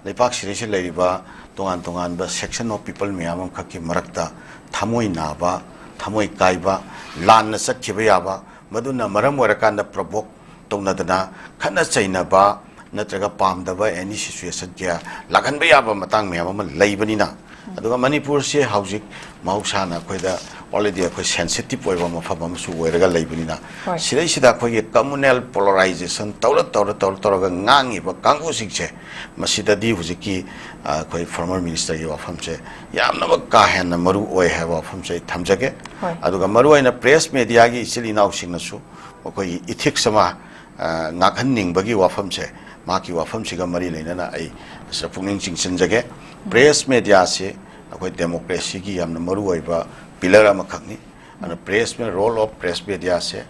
ꯂꯩꯄꯥꯛꯁꯤꯗꯩꯁꯤꯗ ꯂꯩꯔꯤꯕ ꯇꯣꯉꯥꯟ ꯇꯣꯉꯥꯟꯕ section of people ꯃꯌꯥꯝ ꯑꯃꯈꯛꯀꯤ ꯃꯔꯛꯇ ꯊꯃꯣꯏ ꯅꯥꯕ, ꯊꯃꯣꯏ ꯀꯥꯏꯕ, ꯂꯥꯟꯅ ꯆꯠꯈꯤꯕ ꯌꯥꯕ, ꯃꯗꯨꯅ ꯃꯔꯝ ꯑꯣꯏꯔꯀꯥꯟꯗ provoke ꯇꯧꯅꯗꯅ ꯈꯠꯅ ꯆꯩꯅꯕ ꯅꯠꯇ꯭ꯔꯒ ꯄꯥꯝꯗꯕ any situation ꯀꯌꯥ ꯂꯥꯛꯍꯟꯕ ꯌꯥꯕ ꯃꯇꯥꯡ ꯃꯌꯥꯝ ꯑꯃ ꯂꯩꯕꯅꯤꯅ, ꯑꯗꯨꯒ ꯃꯅꯤꯄꯨꯔꯁꯦ ꯍꯧꯖꯤꯛ ꯃꯍꯧꯁꯥꯅ ꯑꯩꯈꯣꯏꯗ already ꯑꯩꯈꯣꯏ sensitive ꯑꯣꯏꯕ ꯃꯐꯝ ꯑꯃꯁꯨ ꯑꯣꯏꯔꯒ ꯂꯩꯕꯅꯤꯅ, ꯍꯣꯏ꯫ ꯁꯤꯗꯩꯁꯤꯗ ꯑꯩꯈꯣꯏꯒꯤ communal polarization ꯇꯧꯔ ꯇꯧꯔ ꯇꯧꯔ ꯇꯧꯔꯒ ꯉꯥꯡꯉꯤꯕ ꯀꯥꯡꯕꯨꯁꯤꯡꯁꯦ, ꯃꯁꯤꯗꯗꯤ ꯍꯧꯖꯤꯛꯀꯤ, ꯑ, ꯑꯩꯈꯣꯏ ꯐꯣꯔꯃꯔ ꯃꯤꯅꯤꯁꯇꯔꯒꯤ ꯋꯥꯐꯝꯁꯦ ꯌꯥꯝꯅꯃꯛ ꯀꯥ ꯍꯦꯟꯅ ꯃꯔꯨ ꯑꯣꯏ ꯍꯥꯏꯕ ꯋꯥꯐꯝꯁꯦ ꯑꯩ ꯊꯝꯖꯒꯦ꯫ ꯍꯣꯏ꯫ ꯑꯗꯨꯒ ꯃꯔꯨꯑꯣꯏꯅ ꯄ꯭ꯔꯦꯁ ꯃꯦꯗꯤꯌꯥꯒꯤ ꯏꯆꯤꯜ ꯏꯅꯥꯎꯁꯤꯡꯅꯁꯨ ꯃꯈꯣꯏꯒꯤ ethics ꯑꯃ, ꯑ, ꯉꯥꯛꯍꯟꯅꯤꯡꯕꯒꯤ ꯋꯥꯐꯝꯁꯦ, ꯃꯍꯥꯛꯀꯤ ꯋꯥꯐꯝꯁꯤꯒ ꯃꯔꯤ ꯂꯩꯅꯅ ꯑꯩ ꯁꯤꯗ ꯄꯨꯛꯅꯤꯡ ꯆꯤꯡꯁꯤꯟꯖꯒꯦ꯫ ꯄ꯭ꯔꯦꯁ ꯃꯦꯗꯤꯌꯥꯁꯤ ꯑꯩꯈꯣꯏ ꯗꯦꯃꯣꯀ꯭ꯔꯦꯁꯤꯒꯤ ꯌꯥꯝꯅ ꯃꯔꯨꯑꯣꯏꯕ ꯄꯤꯂꯔ ꯑꯃꯈꯛꯅꯤ꯫ ꯑꯗꯨꯅ ꯄ꯭ꯔꯦꯁ, role of press mediaꯁꯦ,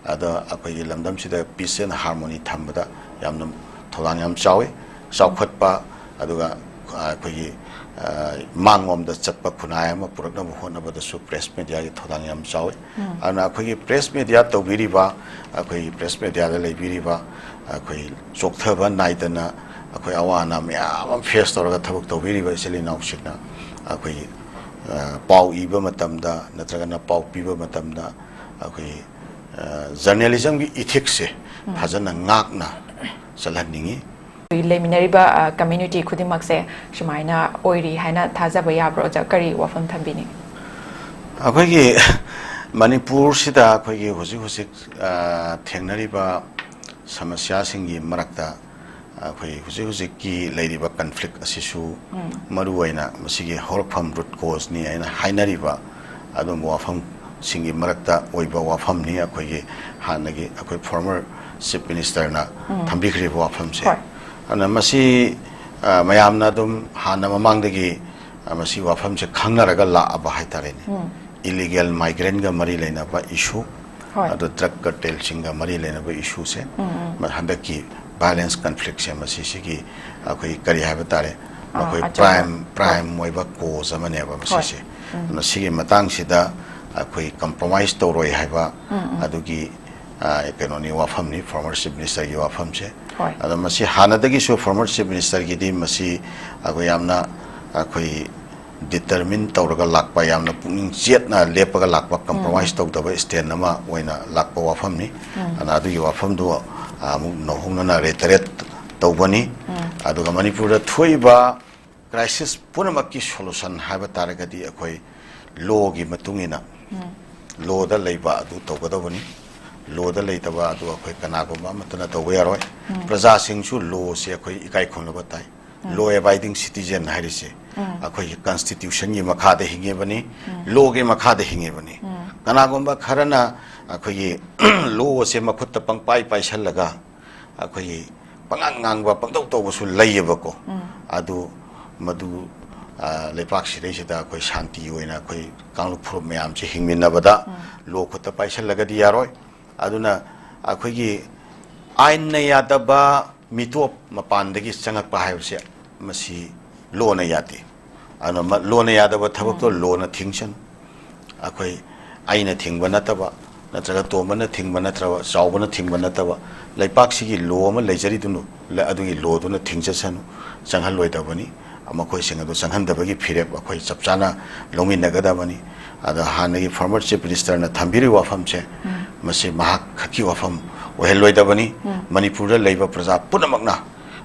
ꯑꯗ ꯑꯩꯈꯣꯏꯒꯤ ꯂꯝꯗꯝꯁꯤꯗ peace and harmony ꯊꯝꯕꯗ ꯌꯥꯝꯅ ꯊꯧꯗꯥꯡ ꯌꯥꯝ ꯆꯥꯎꯏ꯫ ꯆꯥꯎꯈꯠꯄ, ꯑꯗꯨꯒ, ꯑ, ꯑꯩꯈꯣꯏꯒꯤ, ꯑ, ꯃꯥꯡꯂꯣꯝꯗ ꯆꯠꯄ ꯈꯨꯟꯅꯥꯏ ꯑꯃ ꯄꯨꯔꯛꯅꯕ ꯍꯣꯠꯅꯕꯗꯁꯨ ꯄ꯭ꯔꯦꯁ ꯃꯦꯗꯤꯌꯥꯒꯤ ꯊꯧꯗꯥꯡ ꯌꯥꯝ ꯆꯥꯎꯏ꯫ ꯑꯗꯨꯅ ꯑꯩꯈꯣꯏꯒꯤ ꯄ꯭ꯔꯦꯁ ꯃꯦꯗꯤꯌꯥ ꯇꯧꯕꯤꯔꯤꯕ, ꯑꯩꯈꯣꯏꯒꯤ ꯄ꯭ꯔꯦꯁ ꯃꯦꯗꯤꯌꯥꯗ ꯂꯩꯕꯤꯔꯤꯕ, ꯑꯩꯈꯣꯏ ꯆꯣꯛꯊꯕ ꯅꯥꯏꯗꯅ ꯑꯩꯈꯣꯏ ꯑꯋꯥ ꯑꯅꯥ ꯃꯌꯥꯝ ꯑꯃ ꯐꯦꯁ ꯇꯧꯔꯒ ꯊꯕꯛ ꯇꯧꯕꯤꯔꯤꯕ ꯏꯆꯤꯜ ꯏꯅꯥꯎꯁꯤꯡꯅ ꯑꯩꯈꯣꯏꯒꯤ, ꯑ, ꯄꯥꯎ ꯏꯕ ꯃꯇꯝꯗ ꯅꯠꯇ꯭ꯔꯒꯅ ꯄꯥꯎ ꯄꯤꯕ ꯃꯇꯝꯗ ꯑꯩꯈꯣꯏꯒꯤ, ꯑ, ꯖꯔꯅꯦꯂꯤꯖꯝꯒꯤ ꯏꯊꯤꯛꯁꯁꯦ ꯐꯖꯅ ꯉꯥꯛꯅ ꯆꯠꯍꯟꯅꯤꯡꯉꯤ꯫ ꯂꯩꯃꯤꯟꯅꯔꯤꯕ, ꯑ, ꯀꯝꯃ꯭ꯌꯨꯅꯤꯇꯤ ꯈꯨꯗꯤꯡꯃꯛꯁꯦ ꯁꯨꯃꯥꯏꯅ ꯑꯣꯏꯔꯤ ꯍꯥꯏꯅ ꯊꯥꯖꯕ ꯌꯥꯕ꯭ꯔꯣ? ꯑꯣꯖꯥ, ꯀꯔꯤ ꯋꯥꯐꯝ ꯊꯝꯕꯤꯅꯤꯡꯉꯤ? ꯑꯩꯈꯣꯏꯒꯤ ꯃꯅꯤꯄꯨꯔꯁꯤꯗ ꯑꯩꯈꯣꯏꯒꯤ ꯍꯧꯖꯤꯛ ꯍꯧꯖꯤꯛ, ꯑ, ꯊꯦꯡꯅꯔꯤꯕ ꯁꯃꯁ꯭ꯌꯥꯁꯤꯡꯒꯤ ꯃꯔꯛꯇ ꯑꯩꯈꯣꯏ ꯍꯧꯖꯤꯛ ꯍꯧꯖꯤꯛꯀꯤ ꯂꯩꯔꯤꯕ ꯀꯟꯐ꯭ꯂꯤꯛ ꯑꯁꯤꯁꯨ ꯃꯔꯨ ꯑꯣꯏꯅ ꯃꯁꯤꯒꯤ ꯍꯧꯔꯛꯐꯝ, ꯔꯨꯠ ꯀꯣꯖꯅꯤ ꯍꯥꯏꯅ ꯍꯥꯏꯅꯔꯤꯕ ꯑꯗꯨꯒꯨꯝꯕ ꯋꯥꯐꯝꯁꯤꯡꯒꯤ ꯃꯔꯛꯇ ꯑꯣꯏꯕ ꯋꯥꯐꯝꯅꯤ꯫ ꯑꯩꯈꯣꯏꯒꯤ ꯍꯥꯟꯅꯒꯤ ꯑꯩꯈꯣꯏ ꯐꯣꯔꯃꯔ ꯆꯤꯐ ꯃꯤꯅꯤꯁꯇꯔꯅ ꯊꯝꯕꯤꯈ꯭ꯔꯤꯕ ꯋꯥꯐꯝꯁꯦ꯫ ꯍꯣꯏ꯫ ꯑꯗꯨꯅ ꯃꯁꯤ, ꯑ, ꯃꯌꯥꯝꯅ ꯑꯗꯨꯝ ꯍꯥꯟꯅ ꯃꯃꯥꯡꯗꯒꯤ, ꯑ, ꯃꯁꯤ ꯋꯥꯐꯝꯁꯦ ꯈꯪꯅꯔꯒ ꯂꯥꯛꯑꯕ ꯍꯥꯏꯇꯥꯔꯦꯅꯦ꯫ ꯏꯂꯤꯒꯦꯜ ꯃꯥꯏꯒ꯭ꯔꯦꯟꯒ ꯃꯔꯤ ꯂꯩꯅꯕ ꯏꯁꯨ, ꯍꯣꯏ꯫ ꯑꯗꯣ ꯗ꯭ꯔꯒ ꯀꯔꯇꯦꯜꯁꯤꯡꯒ ꯃꯔꯤ ꯂꯩꯅꯕ ꯏꯁꯨꯁꯦ, ꯃ-, ꯍꯟꯗꯛꯀꯤ ꯚꯥꯏꯂꯦꯟꯁ ꯀꯟꯐ꯭ꯂꯤꯛꯁꯦ ꯃꯁꯤꯁꯤꯒꯤ ꯑꯩꯈꯣꯏ ꯀꯔꯤ ꯍꯥꯏꯕ ꯇꯥꯔꯦ, ꯑꯥ, ꯃꯈꯣꯏ ꯑꯆꯧꯕ꯫ ꯄ꯭ꯔꯥꯏꯝ ꯍꯣꯏ꯫ ꯄ꯭ꯔꯥꯏꯝ ꯑꯣꯏꯕ ꯀꯣꯖ ꯑꯃꯅꯦꯕ ꯃꯁꯤꯁꯦ꯫ ꯑꯗꯨꯅ ꯁꯤꯒꯤ ꯃꯇꯥꯡꯁꯤꯗ ꯑꯩꯈꯣꯏ ꯀꯝꯄ꯭ꯔꯣꯃꯥꯏꯁ ꯇꯧꯔꯣꯏ ꯍꯥꯏꯕ ꯑꯗꯨꯒꯤ, ꯑ, ꯀꯩꯅꯣꯅꯤ, ꯋꯥꯐꯝꯅꯤ, ꯐꯣꯔꯃꯔ ꯆꯤꯐ ꯃꯤꯅꯤꯁꯇꯔꯒꯤ ꯋꯥꯐꯝꯁꯦ꯫ ꯍꯣꯏ꯫ ꯑꯗꯣ ꯃꯁꯤ ꯍꯥꯟꯅꯗꯒꯤꯁꯨ ꯐꯣꯔꯃꯔ ꯆꯤꯐ ꯃꯤꯅꯤꯁꯇꯔꯒꯤꯗꯤ ꯃꯁꯤ ꯑꯩꯈꯣꯏ ꯌꯥꯝꯅ ꯑꯩꯈꯣꯏ ꯗꯤꯇꯔꯃꯤꯟ ꯇꯧꯔꯒ ꯂꯥꯛꯄ, ꯌꯥꯝꯅ ꯄꯨꯛꯅꯤꯡ ꯆꯦꯠꯅ ꯂꯦꯞꯄꯒ ꯂꯥꯛꯄ, ꯀꯝꯄ꯭ꯔꯣꯃꯥꯏꯁ ꯇꯧꯗꯕ ꯁ꯭ꯇꯦꯟ ꯑꯃ ꯑꯣꯏꯅ ꯂꯥꯛꯄ ꯋꯥꯐꯝꯅꯤ꯫ ꯑꯗꯨꯅ ꯑꯗꯨꯒꯤ ꯋꯥꯐꯝꯗꯨ ꯑꯃꯨꯛ ꯅꯧꯍꯧꯅꯅ ꯔꯤꯇꯔꯦꯠ ꯇꯧꯕꯅꯤ꯫ ꯑꯗꯨꯒ ꯃꯅꯤꯄꯨꯔꯗ ꯊꯣꯛꯏꯕ ꯀ꯭ꯔꯥꯏꯁꯤꯁ ꯄꯨꯝꯅꯃꯛꯀꯤ ꯁꯣꯂꯨꯁꯟ ꯍꯥꯏꯕ ꯇꯥꯔꯒꯗꯤ ꯑꯩꯈꯣꯏ ꯂꯣꯒꯤ ꯃꯇꯨꯡ ꯏꯟꯅ, ꯂꯣꯗ ꯂꯩꯕ ꯑꯗꯨ ꯇꯧꯒꯗꯧꯕꯅꯤ꯫ ꯂꯣꯗ ꯂꯩꯇꯕ ꯑꯗꯨ ꯑꯩꯈꯣꯏ ꯀꯅꯥꯒꯨꯝꯕ ꯑꯃꯠꯇꯅ ꯇꯧꯕ ꯌꯥꯔꯣꯏ꯫ ꯄ꯭ꯔꯖꯥꯁꯤꯡꯁꯨ ꯂꯣꯁꯦ ꯑꯩꯈꯣꯏ ꯏꯀꯥꯏ ꯈꯨꯝꯅꯕ ꯇꯥꯏ꯫ ꯂꯣ ꯑꯦꯕꯥꯏꯗꯤꯡ ꯁꯤꯇꯤꯖꯦꯟ ꯍꯥꯏꯔꯤꯁꯦ ꯑꯩꯈꯣꯏꯒꯤ ꯀꯟꯁꯇꯤꯇ꯭ꯌꯨꯁꯟꯒꯤ ꯃꯈꯥꯗ ꯍꯤꯡꯉꯤꯕꯅꯤ, ꯂꯣꯒꯤ ꯃꯈꯥꯗ ꯍꯤꯡꯉꯤꯕꯅꯤ꯫ ꯀꯅꯥꯒꯨꯝꯕ ꯈꯔꯅ ꯑꯩꯈꯣꯏꯒꯤ ꯂꯣꯁꯦ ꯃꯈꯨꯠꯇ ꯄꯪꯄꯥꯏ ꯄꯥꯏꯁꯜꯂꯒ ꯑꯩꯈꯣꯏꯒꯤ ꯄꯉꯥꯡ ꯉꯥꯡꯕ, ꯄꯪꯇꯧ ꯇꯧꯕꯁꯨ ꯂꯩꯌꯦꯕꯀꯣ꯫ ꯑꯗꯨ ꯃꯗꯨ, ꯑ, ꯂꯩꯄꯥꯛꯁꯤꯗꯩꯁꯤꯗ ꯑꯩꯈꯣꯏ ꯁꯥꯟꯇꯤ ꯑꯣꯏꯅ ꯑꯩꯈꯣꯏ ꯀꯥꯡꯂꯨꯞ ꯐꯨꯔꯨꯞ ꯃꯌꯥꯝꯁꯦ ꯍꯤꯡꯃꯤꯟꯅꯕꯗ ꯂꯣ ꯈꯨꯠꯇ ꯄꯥꯏꯁꯜꯂꯒꯗꯤ ꯌꯥꯔꯣꯏ꯫ ꯑꯗꯨꯅ ꯑꯩꯈꯣꯏꯒꯤ ꯑꯥꯏꯟꯅ ꯌꯥꯗꯕ ꯃꯤꯇꯣꯞ ꯃꯄꯥꯟꯗꯒꯤ ꯆꯪꯉꯛꯄ ꯍꯥꯏꯕꯁꯦ ꯃꯁꯤ ꯂꯣꯅ ꯌꯥꯗꯦ꯫ ꯑꯗꯨꯅ ꯃ-, ꯂꯣꯅ ꯌꯥꯗꯕ ꯊꯕꯛꯇꯣ ꯂꯣꯅ ꯊꯤꯡꯁꯅꯨ꯫ ꯑꯩꯈꯣꯏ ꯑꯩꯅ ꯊꯤꯡꯕ ꯅꯠꯇꯕ, ꯅꯠꯇ꯭ꯔꯒ ꯇꯣꯝꯕꯅ ꯊꯤꯡꯕ ꯅꯠꯇ꯭ꯔꯕ, ꯆꯥꯎꯕꯅ ꯊꯤꯡꯕ ꯅꯠꯇꯕ, ꯂꯩꯄꯥꯛꯁꯤꯒꯤ ꯂꯣ ꯑꯃ ꯂꯩꯖꯔꯤꯗꯨꯅ, ꯂ-, ꯑꯗꯨꯒꯤ ꯂꯣꯗꯨꯅ ꯊꯤꯡꯖꯁꯅꯨ, ꯆꯪꯍꯜꯂꯣꯏꯗꯕꯅꯤ꯫ ꯃꯈꯣꯏꯁꯤꯡ ꯑꯗꯨ ꯆꯪꯍꯟꯗꯕꯒꯤ ꯐꯤꯔꯦꯞ ꯑꯩꯈꯣꯏ ꯆꯞ ꯆꯥꯅ ꯂꯧꯃꯤꯟꯅꯒꯗꯕꯅꯤ꯫ ꯑꯗ ꯍꯥꯟꯅꯒꯤ former Chief Ministerꯅ ꯊꯝꯕꯤꯔꯤꯕ ꯋꯥꯐꯝꯁꯦ, ꯎꯝ꯫ ꯃꯁꯤ ꯃꯍꯥꯛ ꯈꯛꯀꯤ ꯋꯥꯐꯝ ꯑꯣꯏꯍꯜꯂꯣꯏꯗꯕꯅꯤ꯫ ꯎꯝ꯫ ꯃꯅꯤꯄꯨꯔꯗ ꯂꯩꯕ ꯄ꯭ꯔꯖꯥ ꯄꯨꯝꯅꯃꯛꯅ,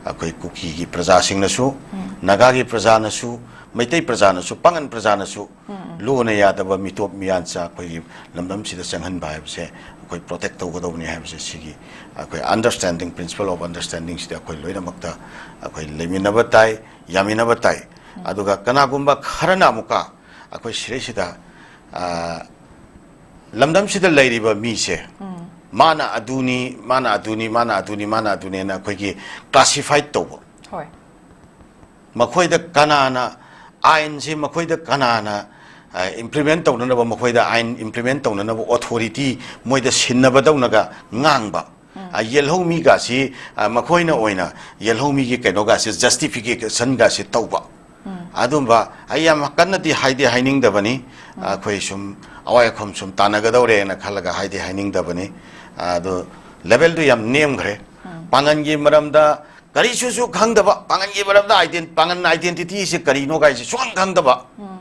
ꯑꯩꯈꯣꯏ ꯀꯨꯀꯤꯒꯤ ꯄ꯭ꯔꯖꯥꯁꯤꯡꯅꯁꯨ, ꯎꯝ꯫ ꯅꯥꯒꯥꯒꯤ ꯄ꯭ꯔꯖꯥꯅꯁꯨ, ꯃꯩꯇꯩ ꯄ꯭ꯔꯖꯥꯅꯁꯨ, ꯄꯥꯉꯟ ꯄ꯭ꯔꯖꯥꯅꯁꯨ, ꯎꯝ, ꯎꯝ꯫ ꯂꯨꯅ ꯌꯥꯗꯕ ꯃꯤꯇꯣꯞ ꯃꯤꯌꯥꯟꯆꯥ ꯑꯩꯈꯣꯏꯒꯤ ꯂꯝꯗꯝꯁꯤꯗ ꯆꯪꯍꯟꯕ ꯍꯥꯏꯕꯁꯦ ꯑꯩꯈꯣꯏ protect ꯇꯧꯒꯗꯧꯕꯅꯤ ꯍꯥꯏꯕꯁꯦ, ꯁꯤꯒꯤ ꯑꯩꯈꯣꯏ understanding, principle of understandingꯁꯤꯗꯤ ꯑꯩꯈꯣꯏ ꯂꯣꯏꯅꯃꯛꯇ ꯑꯩꯈꯣꯏ ꯂꯩꯃꯤꯟꯅꯕ ꯇꯥꯏ, ꯌꯥꯃꯤꯟꯅꯕ ꯇꯥꯏ꯫ ꯎꯝ꯫ ꯑꯗꯨꯒ ꯀꯅꯥꯒꯨꯝꯕ ꯈꯔꯅ ꯑꯃꯨꯛꯀ ꯑꯩꯈꯣꯏ ꯁꯤꯗꯩꯁꯤꯗ, ꯑ, ꯂꯝꯗꯝꯁꯤꯗ ꯂꯩꯔꯤꯕ ꯃꯤꯁꯦ, ꯎꯝ꯫ ꯃꯥꯅ ꯑꯗꯨꯅꯤ, ꯃꯥꯅ ꯑꯗꯨꯅꯤ, ꯃꯥꯅ ꯑꯗꯨꯅꯤ, ꯃꯥꯅ ꯑꯗꯨꯅꯤꯅ ꯑꯩꯈꯣꯏꯒꯤ classify ꯇꯧꯕ꯫ ꯍꯣꯏ꯫ ꯃꯈꯣꯏꯗ ꯀꯅꯥꯅ ꯑꯥꯏꯟꯁꯤ, ꯃꯈꯣꯏꯗ ꯀꯅꯥꯅ, ꯑ, implement ꯇꯧꯅꯅꯕ, ꯃꯈꯣꯏꯗ ꯑꯥꯏꯟ implement ꯇꯧꯅꯅꯕ authority ꯃꯣꯏꯗ ꯁꯤꯟꯅꯕꯗꯧꯅꯒ ꯉꯥꯡꯕ꯫ ꯎꯝ꯫ ꯑ, ꯌꯦꯜꯍꯧꯃꯤꯒꯁꯤ, ꯑ, ꯃꯈꯣꯏꯅ ꯑꯣꯏꯅ ꯌꯦꯜꯍꯧꯃꯤꯒꯤ ꯀꯩꯅꯣꯒꯁꯤ, justificationꯒꯁꯤ ꯇꯧꯕ꯫ ꯎꯝ꯫ ꯑꯗꯨꯝꯕ ꯑꯩ ꯌꯥꯝ ꯀꯟꯅꯗꯤ ꯍꯥꯏꯗꯤ ꯍꯥꯏꯅꯤꯡꯗꯕꯅꯤ꯫ ꯎꯝ꯫ ꯑꯩꯈꯣꯏ ꯁꯨꯝ ꯑꯋꯥꯏ ꯑꯈꯨꯝ ꯁꯨꯝ ꯇꯥꯟꯅꯒꯗꯧꯔꯦꯅ ꯈꯜꯂꯒ ꯍꯥꯏꯗꯤ ꯍꯥꯏꯅꯤꯡꯗꯕꯅꯤ꯫ ꯑꯗꯨ levelꯗꯨ ꯌꯥꯝ ꯅꯦꯝꯈ꯭ꯔꯦ꯫ ꯎꯝ꯫ ꯄꯥꯉꯟꯒꯤ ꯃꯔꯝꯗ ꯀꯔꯤꯁꯨꯁꯨ ꯈꯪꯗꯕ, ꯄꯥꯉꯟꯒꯤ ꯃꯔꯝꯗ iden-, ꯄꯥꯉꯟ identityꯁꯤ ꯀꯔꯤꯅꯣ ꯀꯥꯏꯁꯤ ꯁꯨꯈꯪ ꯈꯪꯗꯕ꯫ ꯎꯝ꯫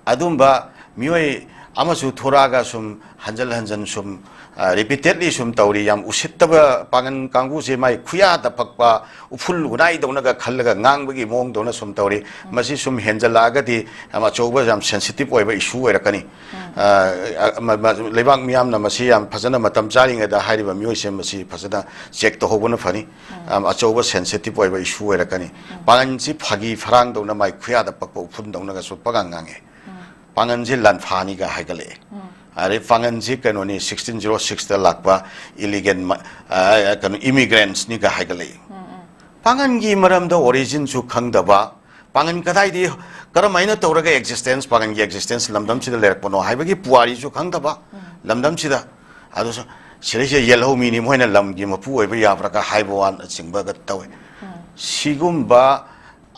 ꯑꯗꯨꯝꯕ ꯃꯤꯑꯣꯏ ꯑꯃꯁꯨ ꯊꯣꯔꯛꯑꯒ ꯁꯨꯝ ꯍꯟꯖꯟ ꯍꯟꯖꯟ ꯁꯨꯝ, ꯑ, repeatedly ꯁꯨꯝ ꯇꯧꯔꯤ꯫ ꯌꯥꯝ ꯎꯁꯤꯠꯇꯕ ꯄꯥꯉꯟ ꯀꯥꯡꯕꯨꯁꯦ ꯃꯥꯏ ꯈꯨꯌꯥꯗ ꯄꯛꯄ ꯎꯐꯨꯜ ꯎꯅꯥꯏꯗꯧꯅꯒ ꯈꯜꯂꯒ ꯉꯥꯡꯕꯒꯤ ꯃꯑꯣꯡꯗꯧꯅ ꯁꯨꯝ ꯇꯧꯔꯤ꯫ ꯎꯝ꯫ ꯃꯁꯤ ꯁꯨꯝ ꯍꯦꯟꯖꯜꯂꯛꯑꯒꯗꯤ ꯌꯥꯝ ꯑꯆꯧꯕ, ꯌꯥꯝ sensitive ꯑꯣꯏꯕ issue ꯑꯣꯏꯔꯛꯀꯅꯤ꯫ ꯎꯝ꯫ ꯑ, ꯑ, ꯃ-, ꯃ-, ꯂꯩꯕꯥꯛ ꯃꯤꯌꯥꯝꯅ ꯃꯁꯤ ꯌꯥꯝ ꯐꯖꯅ ꯃꯇꯝ ꯆꯥꯔꯤꯉꯩꯗ ꯍꯥꯏꯔꯤꯕ ꯃꯤꯑꯣꯏꯁꯦ ꯃꯁꯤ ꯐꯖꯅ check ꯇꯧꯍꯧꯕꯅ ꯐꯅꯤ꯫ ꯎꯝ꯫ ꯌꯥꯝ ꯑꯆꯧꯕ sensitive ꯑꯣꯏꯕ issue ꯑꯣꯏꯔꯛꯀꯅꯤ꯫ ꯎꯝ꯫ ꯄꯥꯉꯟꯁꯤ ꯐꯥꯒꯤ ꯐꯔꯥꯡꯗꯧꯅ ꯃꯥꯏ ꯈꯨꯌꯥꯗ ꯄꯛꯄ ꯎꯐꯨꯟꯗꯧꯅꯒꯁꯨ ꯄꯉꯥꯡ ꯉꯥꯡꯉꯦ꯫ ꯎꯝ꯫ ꯄꯥꯉꯟꯁꯤ ꯂꯥꯟꯐꯥꯅꯤꯒ ꯍꯥꯏꯒꯠꯂꯛꯑꯦ꯫ ꯎꯝ꯫ ꯑꯗꯩ ꯄꯥꯉꯟꯁꯤ ꯀꯩꯅꯣꯅꯤ, sixteen zero sixꯇ ꯂꯥꯛꯄ illegal ꯃ-, ꯑ, ꯀꯩꯅꯣ, immigrants ꯅꯤꯒ ꯍꯥꯏꯒꯠꯂꯛꯏ꯫ ꯎꯝ, ꯎꯝ꯫ ꯄꯥꯉꯟꯒꯤ ꯃꯔꯝꯗ originꯁꯨ ꯈꯪꯗꯕ, ꯄꯥꯉꯟ ꯀꯗꯥꯏꯗꯒꯤ, ꯀꯔꯝꯍꯥꯏꯅ ꯇꯧꯔꯒ existence, ꯄꯥꯉꯟꯒꯤ existence ꯂꯝꯗꯝꯁꯤꯗ ꯂꯩꯔꯛꯄꯅꯣ ꯍꯥꯏꯕꯒꯤ ꯄꯨꯋꯥꯔꯤꯁꯨ ꯈꯪꯗꯕ, ꯎꯝ꯫ ꯂꯝꯗꯝꯁꯤꯗ꯫ ꯑꯗꯨꯁꯨ ꯁꯤꯗꯩꯁꯤꯗ ꯌꯦꯜꯍꯧꯃꯤꯅꯤ, ꯃꯣꯏꯅ ꯂꯝꯒꯤ ꯃꯄꯨ ꯑꯣꯏꯕ ꯌꯥꯕ꯭ꯔꯥꯒ ꯍꯥꯏꯕ ꯋꯥꯅꯆꯤꯡꯕꯒ ꯇꯧꯋꯤ꯫ ꯎꯝ꯫ ꯁꯤꯒꯨꯝꯕ